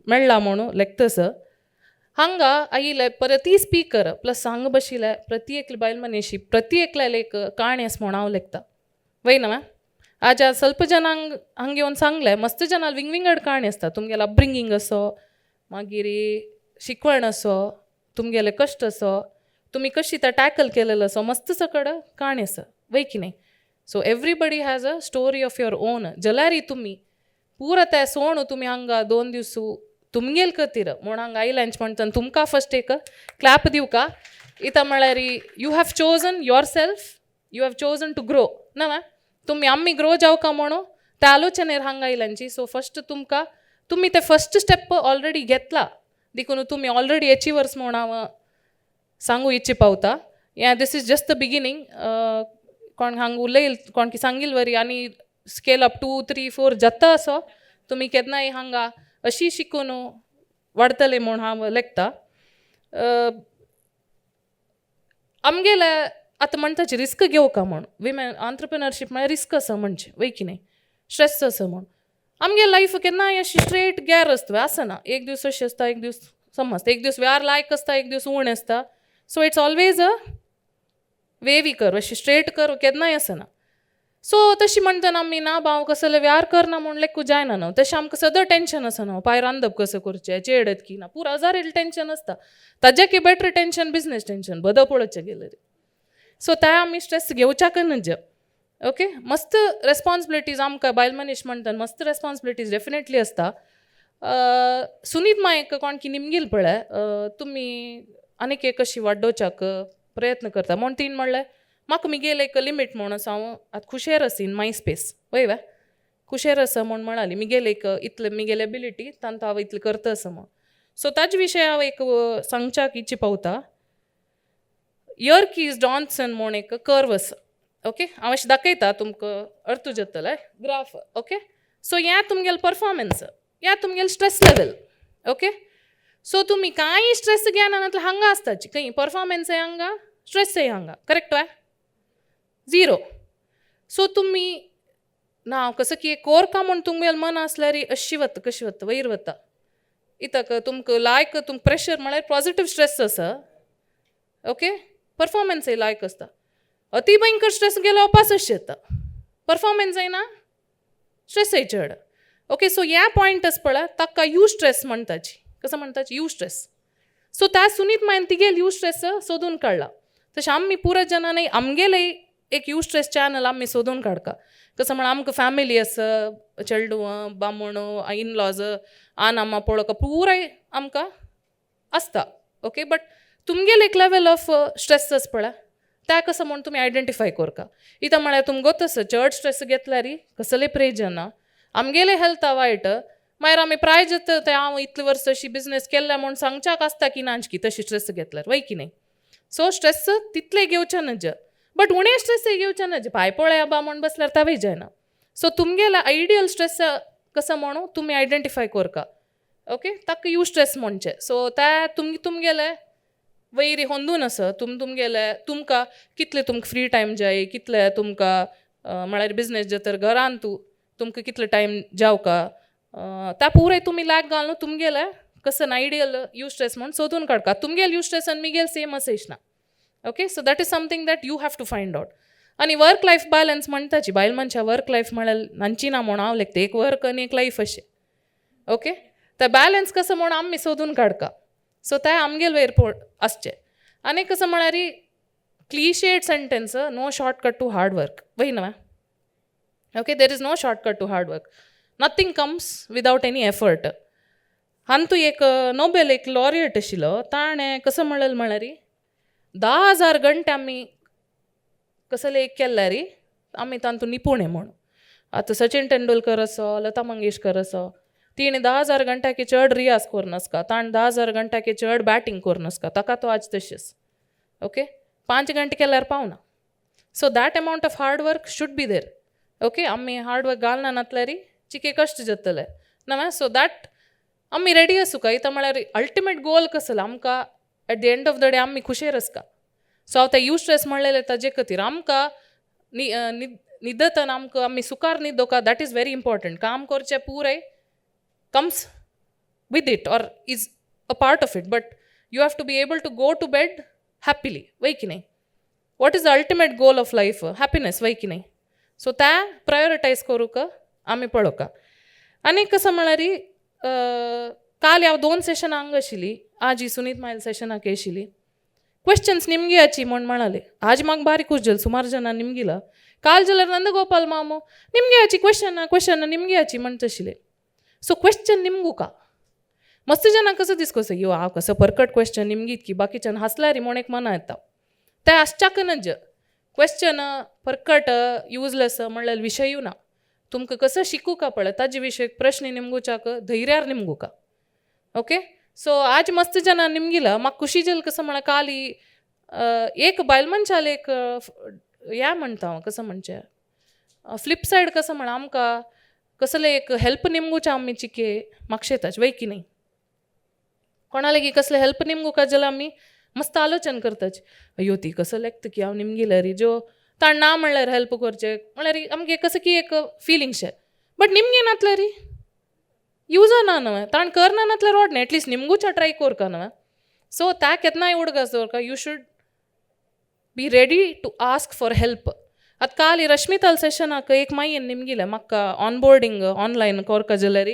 मेळ्ळा म्हणून लेखतस. हांगा आयिल्ले प्रती स्पीकर प्लस हांगा बशिल्ले प्रती एकले बायल मनीशी प्रती एकल्याले एक काणी आसा म्हूण हांव लेखता वय ना. आज स्वल्प जणांक हांगा येवन सांगलें मस्त जणां विंगविंगड काणी आसता. तुमगेलो अपब्रिंगींग असो, मागीर शिकवण असो, तुमगेले कश्ट असो, तुमी कशी ते टॅकल केलेलो असो, मस्त सकड काणी आसा वय की न्ही. So everybody has a story of your own. जाल्यारय तुमी पुरा ते सोण तुमी हांगा 2 दिवस तुमगेल खातीर म्हूण हांगा आयल्यांच म्हणटना तुमकां फस्ट एक क्लॅप दिवका. इतां म्हळ्यार you have chosen yourself, you have chosen to grow ना मॅम. तुमी आमी ग्रो जावका म्हणून त्या आलोचनेर हांगा आयल्यांची. सो फस्ट तुमकां तुमी ते फस्ट स्टेप ऑलरेडी घेतला देखून तुमी ऑलरेडी एचिवर्स म्हूण हांव सांगू इच्छी पावता. या this is just the beginning. कोण हांगा उलयल कोण की सांगील वरी आनी स्केल अप 2 3 4 जाता असो तुमी केन्नाय हांगा अशी शिकून वाडटले म्हूण हांव लेखता. आमगेले आतां म्हणटाची रिस्क घेवका म्हूण. विमेन आंत्रप्रिनरशीप म्हळ्यार रिस्क आसा म्हणजे वय की न्ही, स्ट्रेस आसा म्हूण. आमगे लायफ केन्नाय अशी स्ट्रेट गेर आसता आसना, एक दीस अशें आसता, एक दीस समज, एक दीस व्यार लायक आसता, एक दीस उणें आसता. So it's always a wavy curve, अशी स्ट्रेट कर्व केन्नाय आसना. सो तशी म्हणटना आमी ना भाव कसले व्यार करना म्हूण लेकू जायना न्हू, तशें आमकां सदां टेंशन आसा न्हू, पाय रांदप कसं करचें, चेडत की ना, पुरा हजार टेंशन आसता. ताज्या की बेटर टेंशन बिजनेस टेंशन बद पळोवचें गेलें. सो त्या आमी स्ट्रेस घेवच्याक नज. ओके, मस्त रेस्पॉन्सिबिलिटीज आमकां बायल मनीस म्हणटा, मस्त रेस्पॉन्सिबिलिटीज डेफिनेटली आसता. सुनीत मायक कोण की निमगील पळय तुमी आनीक एक कशी वाडोवच्याक प्रयत्न करता म्हूण तीन म्हणलें म्हाका मिगेल एक लिमीट म्हूण आसा, हांव आतां खुशेर आसा इन माय स्पेस वय वे खुशेर आसा म्हूण म्हणाली मिगेल एक इतले मिगेल एबिलिटी तांतू हांव इतलें करता आसा म्हूण. सो ताजे विशय हांव एक सांगच्याक इच्छी पावता. यर्कीज जॉन्सन म्हूण एक कर्व आसा. ओके, हांव अशें दाखयता तुमकां अर्थ जातलें ग्राफ. ओके, सो ह्या तुमगेलें परफॉर्मन्स, ह्या तुमगेलें स्ट्रेस लेवल. ओके, सो तुमी कांय स्ट्रेस घेना नातल्यार हांगा आसताची खंय परफॉर्मन्सय हांगा, स्ट्रेसय हांगा, करेक्ट वा? झिरो. सो तुमी ना हांव कसो की कोरका म्हूण तुमगेलें मन आसल्यार अशी वता, कशी वता, वयर वता. इतक तुमकां लायक तुमकां प्रेशर म्हळ्यार पॉजिटीव स्ट्रेस आसा. ओके, परफॉर्मन्सय लायक आसता. अति भयंकर स्ट्रेस गेलो वापास अशें येता, परफॉर्मन्सय ना, स्ट्रेसय चड. ओके, सो ह्या पॉयंट आसा पळय ताका you stress म्हणटाची. कसो म्हणटाची? You stress. सो त्या सुनीत मायन तिगेल you stress सोदून काडला. तशें आमी पुरा जाणांनी आमगेले एक you stress channel आमी सोदून काडका. कसो म्हळ्यार आमकां फॅमिली आसा, चेडूं बामण इनलॉज आन आमा पळोवका पुराय आमकां आसता. ओके, बट तुमगेले एक लेवल ऑफ स्ट्रेस आसा पळय त्या कसो म्हूण तुमी आयडेंटिफाय करका. इतां म्हळ्यार तुमकां गोत आसा चड स्ट्रेस घेतल्यार कसलें प्रयोजन ना, आमगेलें हेल्थ वायट, मागीर आमी प्रायज ते हांव इतले वर्स अशी बिजनेस केल्ल्या म्हूण सांगच्याक आसता की नांचकी तशी स्ट्रेस घेतल्यार वय की न्ही. सो स्ट्रेस तितले घेवचे नज, बट उणें स्ट्रेस घेवचे नज, पांय पळया बा म्हूण बसल्यार तावय जायना. सो तुमगेले आयडियल स्ट्रेस कसो म्हणून तुमी आयडेंटिफाय करका. ओके, ताका you stress म्हणचें. सो त्या तुमगेले वैरी होंदून आसा, तुमगेले तुमकां कितले तुमकां फ्री टायम जाय, कितले तुमकां म्हळ्यार बिजनेस जातर घरान तूं तुमकां कितले टायम जावका त्या पुराय तुमी लाग घालून तुमगेले कसं आयडियल you stress म्हूण सोदून काडका. तुमगेल you stress आनी मिगेल सेम आसच ना. Okay, so that is something that you have to find out. आनी वर्क लायफ बॅलन्स म्हणटाची बायल मनशां वर्क लायफ म्हळ्यार नांची ना म्हूण हांव लेखता, एक वर्क आनी एक लायफ अशें. ओके, ते बॅलन्स कसो म्हूण आमी सोदून काडका. सो ते आमगेल वयर आसचें. आनी कसो म्हळ्यार cliched sentence, no shortcut to hard work, वय न्हय? Okay, there is no shortcut to hard work, nothing comes without any effort. हांतू एक नोबेल एक लॉरिएट आशिल्लो, ताणें कसो म्हणलें म्हळ्यार 10,000 घंटे आमी कसले एक केल्यार आमी तांतू निपूण म्हूण. आतां सचिन तेंडुलकर असो, लता मंगेशकर असो, तिणें 10,000 घंट्याकी चड रियाज करून आसका, ताणें 10,000 घंट्याकी चड बॅटींग करून आसका, ताका तो आज तशीच. ओके, 5 घंटे केल्यार पावना. So that amount of hard work should be there. Okay, आमी हार्ड वर्क घालना नातल्यार चिके कश्ट जातले ना. सो that आमी रेडी आसूका. इतां म्हळ्यार अल्टिमेट गोल कसलो आमकां at the end of the day आमी खुशेर आसका. सो हांव तें you stress म्हणलेलें ताजे खातीर आमकां न्हिदतना आमकां आमी सुखार न्हिदोका, that is very important. काम करचें पुराय comes with it or is a part of it, but you have to be able to go to bed happily, वय की न्ही? What is the ultimate goal of life? Happiness, वय की न्ही? So त्या प्रायोरिटायज करूंक आमी पळोवका. आनी कसो म्हळ्यार काल हांव 2 सेशनां हांगा आशिल्ली, आजी सुनीत मायल सेशनाक आशिल्ली. क्वेश्चन्स निमगी आची म्हूण म्हणाले, आज म्हाका बारीक खूश जालें, सुमार जाणां निमगिला. काल जाल्यार नंदगोपाल मामो निमगे आची क्वेश्चन क्वेश्चन निमगे आची म्हणटा आशिल्ले. सो क्वेश्चन निमगुका मस्त जाणां कसो दिसको यो हांव कसो परकट क्वेश्चन निमगीत की बाकीच्यान हांसल्यार म्हूण एक मना येता. तें आसच्याक नज क्वेश्चन परकट युजलेस म्हणल्यार विशयूय ना. तुमकां कसो शिकूका पळय ताजे विशय प्रश्न निमगुच्याक धैर्यार निमगुका. ओके, सो आज मस्त जाणां निमगिला म्हाका खुशी जाली. कसो म्हळ्यार काल एक बायल मनशाले एक ह्या म्हणटा हांव कसो म्हणचें फ्लिप सायड कसो म्हळ्यार आमकां कसले एक हेल्प निमगुच्या आमी चिके मागशेताच वय की न्ही? कोणा लागीं कसले हेल्प निमगुका जाल्यार आमी मस्त आलोचन करताची अयो ती कसं लेखता की हांव निमगिल्यार ज्यो ताण ना म्हणल्यार हेल्प करचें म्हणल्यार आमगे कसं की एक फिलिंग शे बट निमगे नातल्यार यूज ना न्हय ताण करना नातल्यार वाट न्ही एटलिस्ट निमगूच्या ट्राय कोरका न्हय. सो त्या केन्नाय उडगास दवरका you should be ready to ask for help. आतां काल रश्मिताल सेशनाक एक मायेन निमगिलें म्हाका ऑनबोर्डींग ऑनलायन कोरका जाल्यार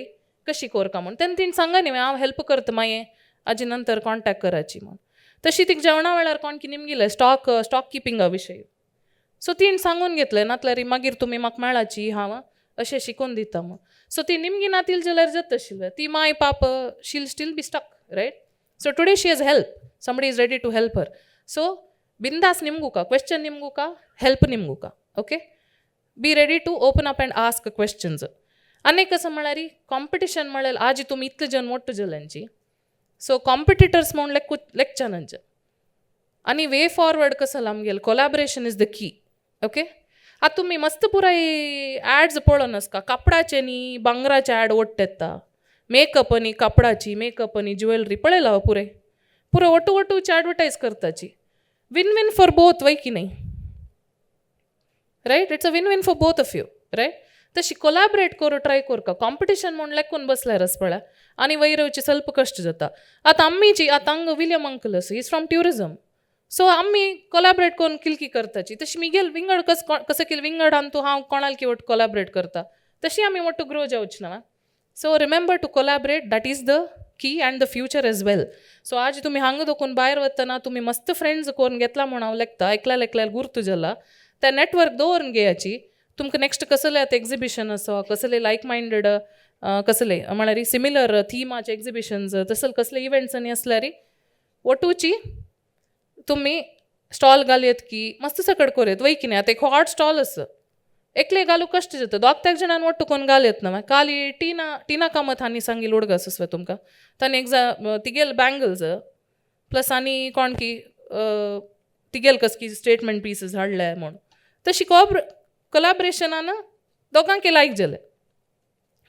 कशी कोरका म्हूण तेन्ना तिणें सांगा न्ही हांव हेल्प करता मागीर आजी नंतर कॉन्टेक्ट कराची म्हूण. तशी तिका जेवणा वेळार कोण की निमगिलें स्टॉक किपिंगा विशयी. सो तिणें सांगून घेतलें नातल्यार मागीर तुमी म्हाका मेळाची हांव अशें शिकोवन दिता म्हूण. सो ती निमगी नातील जाल्यार जाता आशिल्लें ती माय पाप she'll still be stuck right. So today she has help, somebody is ready to help her. So बिंदास निमगुका क्वेश्चन निमगुका हेल्प निमगुका okay be ready to open up and ask questions. आनी कसं म्हळ्यार कॉम्पिटिशन म्हळ्यार आज तुमी इतले जण मोठे जाल्यांची सो कॉम्पिटिटर्स म्हूण लेखच्यानांचे आनी वे फॉरवर्ड कसं आमगेल collaboration is the key okay. आतां तुमी मस्त पुराय एड्स पळोवन आसता कापडाचे न्ही भांगराचे एड ओडटा येता मेकअप आनी कापडाची मेकअप आनी ज्युवेलरी पळयला पुरे पुरो ओटू ओटूची एडवर्टायज करताची win win for both way की न्ही right. It's a win win for both of you right. तशी कोलॅबरेट करूं ट्राय करका कॉम्पिटिशन म्हूण लेखून बसल्यार आस पळय आनी वयर वयची स्वल्प कश्ट जाता. आतां आमीची आतां हांगा विलियम अंकल आसा is from tourism so आमी कोलॅबरेट करून किलकी करताची तशी मिगेल विंगड कसं केलं विंगड आनी तूं हांव कोणाल की वट कोलॅबरेट करता तशी आमी मोठो ग्रो जावची ना. So remember to collaborate, that is the key and the future as well. So आज तुमी हांगा दोकून भायर वतना तुमी मस्त फ्रेंड्स करून घेतला म्हूण हांव लेखता एकल्या एकल्यार गुर्त जाला त्या नेटवर्क दवरून घेयाची तुमकां नेक्स्ट कसले आतां एग्जिबिशन आसा कसले लायक मायंडेड कसले म्हळ्यार सिमिलर थिमाचे एग्जिबिशन्स तसले कसले इव्हेंट्स आनी आसल्यार वटूची तुमी स्टॉल घालयत की मस्त सकट करयत वय की न्ही. आतां एक हॉट स्टॉल आसा एकले घालूं कश्ट जाता दोग तेग जाणान वट्टू कोन्न घालयत ना. काली टिना कामत हांणी सांगिल्लें उडगास आसता तुमकां तांणी एग्जा तिगेल बँगल्स प्लस आनी कोण की तिगेल कस की स्टेटमेंट पिसीस हाडले म्हूण तशी कोलॅबरेशनान दोगांक लायक जालें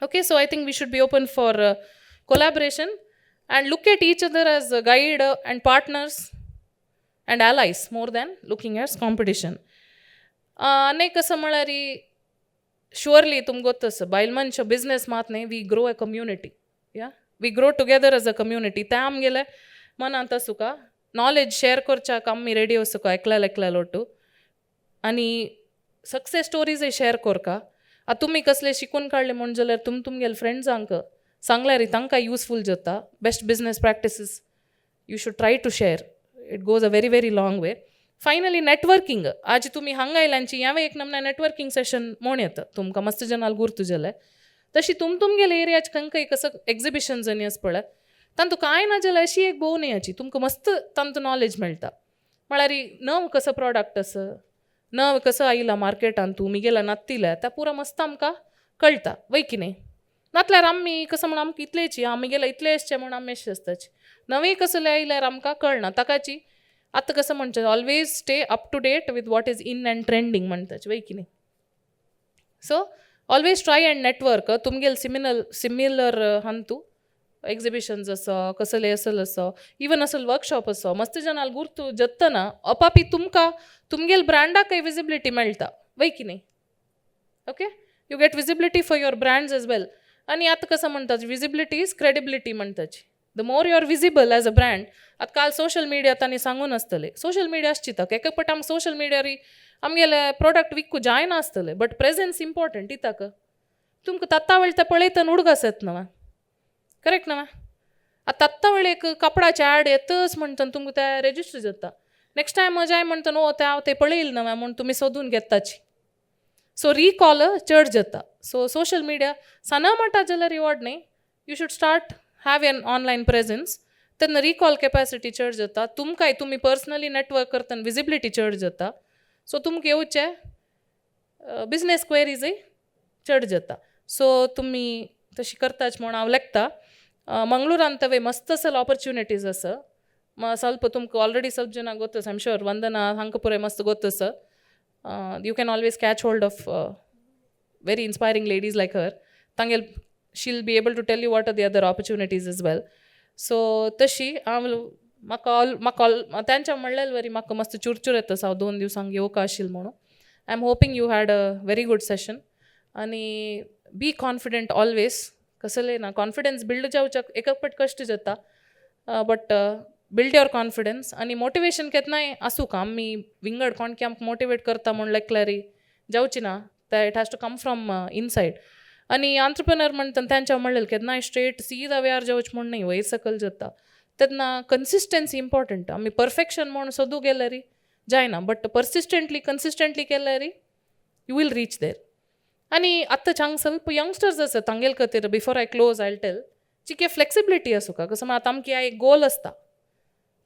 okay. So I think we should be open for collaboration and look at each other as a guide and partners and allies more than looking as competition. आनी कसं म्हळ्यार शुअरली तुमकां गोत्त आसा बायल मनशां बिजनेस मात न्ही we grow a community या we grow together as a community. तें आमगेलें मनांत आसूका नॉलेज शेर करच्याक आमी रेडी आसूका एकल्या एकल्या लोटू आनी सक्सेस स्टोरीजय शेर करका. आतां तुमी कसले शिकून काडले म्हूण जाल्यार तुमगेले फ्रेंड्सांक सांगल्यार तांकां युजफूल जाता. Best business practices you should try to share, it goes a very very long way. Finally networking आज तुमी हांगा आयल्यांची ह्यावें एक नमना नेटवर्किंग सेशन म्हूण येता तुमकां मस्त जनाल गुर्तू जालें तशी तुमगेले एरियाच खंय कसं एग्जिबिशन्स आनी आसा पळय तांतू कांय ना जाल्यार अशी एक भोंवून याची तुमकां मस्त तांतू नॉलेज मेळटा म्हळ्यार नव कसो प्रोडक्ट आसा नव कसो आयला मार्केटान तूं मिगेला नात्तिल्या त्या पुरा मस्त आमकां कळटा वय की न्ही. नातल्यार आमी कसं म्हण आमकां इतलेची आमी गेल्या इतले आसचे म्हूण आमी अशें आसताची नवे कसले आयल्यार आमकां कळना ताकाची. आतां कसं म्हणचें always stay up to date with what is in and trending म्हणटाचे वय की न्ही. So always try and network तुमगेल similar हांतू एग्जिबिशन्स आसा कसले असल आसा इवन असल वर्कशॉप आसा मस्त जनाल गुर्तू जत्तना अपापी तुमकां तुमगेल ब्रँडाकय विजिबिलिटी मेळटा वय की न्ही okay. You get visibility for your brands as well. आनी आतां कसं म्हणटात visibility is credibility म्हणटाची the more you are visible as a brand. आतां काल सोशल मिडिया तांणी सांगून आसतलें सोशल मिडिया आसची एक पट आमकां सोशल मिडियार आमगेले प्रोडक्ट विकू जायना आसतलें बट प्रेजन्स इम्पॉर्टंट इताक तुमकां तत्ता वेळ ते पळयतना उडगास येत न्हू करेक्ट न्हू. आतां तत्ता वेळ एक कापडाचे ॲड येतच म्हणटना तुमकां ते रेजिस्टर जाता नेक्स्ट टायम जाय म्हणटना ओ ते हांव ते पळयलें न्हू म्हूण तुमी सोदून घेताची सो रिकॉल चड जाता. सो सोशल मिडिया साना म्हणटा जाल्यार रिवॉर्ड न्ही you should start have an online presence तेन्ना रिकॉल कॅपॅसिटी चड जाता तुमकांय तुमी पर्सनली नेटवर्क करतना विजिबिलिटी चड जाता सो तुमकां येवचे बिजनेस क्वेरीजय चड जाता. सो तुमी तशी करताच म्हूण हांव लेखता. मंगळुरान तवे मस्त असल ऑपॉर्च्युनिटीज आसा ಸ್ವಲ್ಪ तुमकां ऑलरेडी ಸ್ವಲ್ಪ ಜನ ಗೊತ್ತು I am sure ವಂದನಾ हांकां पुराय मस्त ಗೊತ್ತು sir. You can always catch hold of very inspiring ladies like her तांगेल she'll be able to tell you what are the other opportunities as well. So तशी हांव म्हाका ऑल म्हाका ऑल तांच्या म्हणलेले वरी म्हाका मस्त चुरचूर येता हांव 2 दिवसांक येवका आशिल्लें म्हणून. I am hoping you had a very good session. आनी बी कॉन्फिडंट ऑलवेज. कसलें ना कॉन्फिडन्स बिल्ड जावच्याक एकपट कश्ट जाता, बट बिल्ड your confidence. आनी मोटिवेशन केन्नाय आसूं का आमी विंगड कोण की आमकां मोटिवेट करता म्हूण लेखल्यार जावची ना, ते it has to come from inside. आनी आंत्रप्रेनर म्हणटा तांच्या म्हणलें केन्नाय स्ट्रेट सीधा वेळार जावचें म्हूण न्हय, वयर सकयल जाता तेन्ना कन्सिस्टन्सी इम्पॉर्टंट. आमी परफेक्शन म्हूण सोदू गेल्यार जायना, बट पर्सिस्टंटली कन्सिस्टंटली केल्यार you will reach there. आनी आतां हांगा ಸ್ವಲ್ಪ यंगस्टर्स आसा तांगेले खातीर before I close I tell चिके फ्लेक्सिबिलिटी आसूं का. कसं आतां आमकां एक गोल आसता,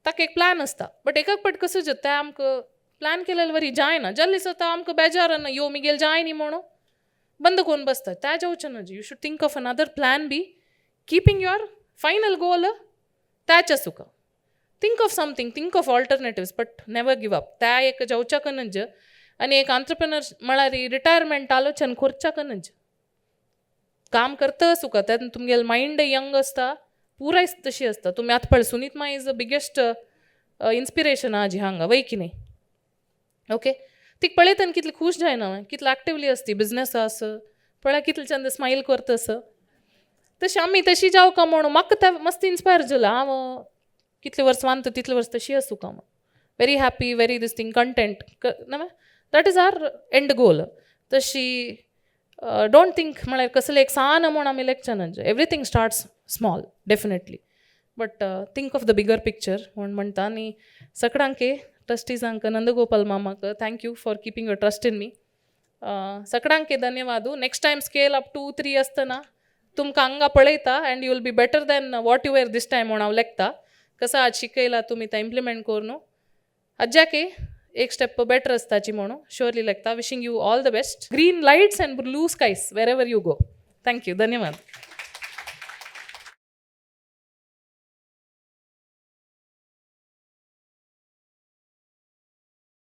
ताका एक प्लॅन आसता, बट एक पट कसं जाता तें आमकां प्लॅन केलेले वरी जायना जाल्लें दिसता आमकां बेजार ना यो मिगेल जाय न्ही म्हणून बंद करून बसता. त्या जावचें ना. You should think of another plan B, keeping your final goal त्याच आसूं. Think of something, think of alternatives, but never give up. त्या एक जावच्याक नज. आनी एक आंत्रप्रेनर म्हळ्यार रिटायरमेंट आलोचन करच्याक नज. काम करता आसूं तेन्ना तुमगेलें मायंड यंग आसता, पुराय तशी आसता. तुमी आतां पळय सुनीत मा is the biggest inspiration आजी हांगा वय की न्ही. ओके, तिका पळयतना कितली खूश जायना, कितली एक्टिवली आसती बिजनस आस पळय कितले चंद स्मायल करता आस. तशें आमी तशी जावका म्हणून म्हाका तें मस्त इन्स्पायर जालां. हांव कितले वर्स वांदता तितले वर्स तशी आसूं का. Very happy, very this thing content ना, that is our end goal. तशी don't think म्हळ्यार कसलें एक सान म्हूण आमी लेखचे ना. Everything starts small definitely, but think of the bigger picture म्हूण म्हणटा. आनी सगळ्यांक ट्रस्टीजांक नंदगोपाल मामाक thank you for keeping your trust in me. सगळ्यांक धन्यवाद. नेक्स्ट टायम स्केल अप 2 3 आसतना तुमकां हांगा पळयता and you will be better than what you were this time म्हूण हांव लेखता. कसं आज शिकयला तुमी तें इम्प्लिमेंट करून आज्याके एक स्टेप बेटर आसताची म्हणून surely लेखता. Wishing you all the best. Green lights and blue skies wherever you go. Thank you. धन्यवाद.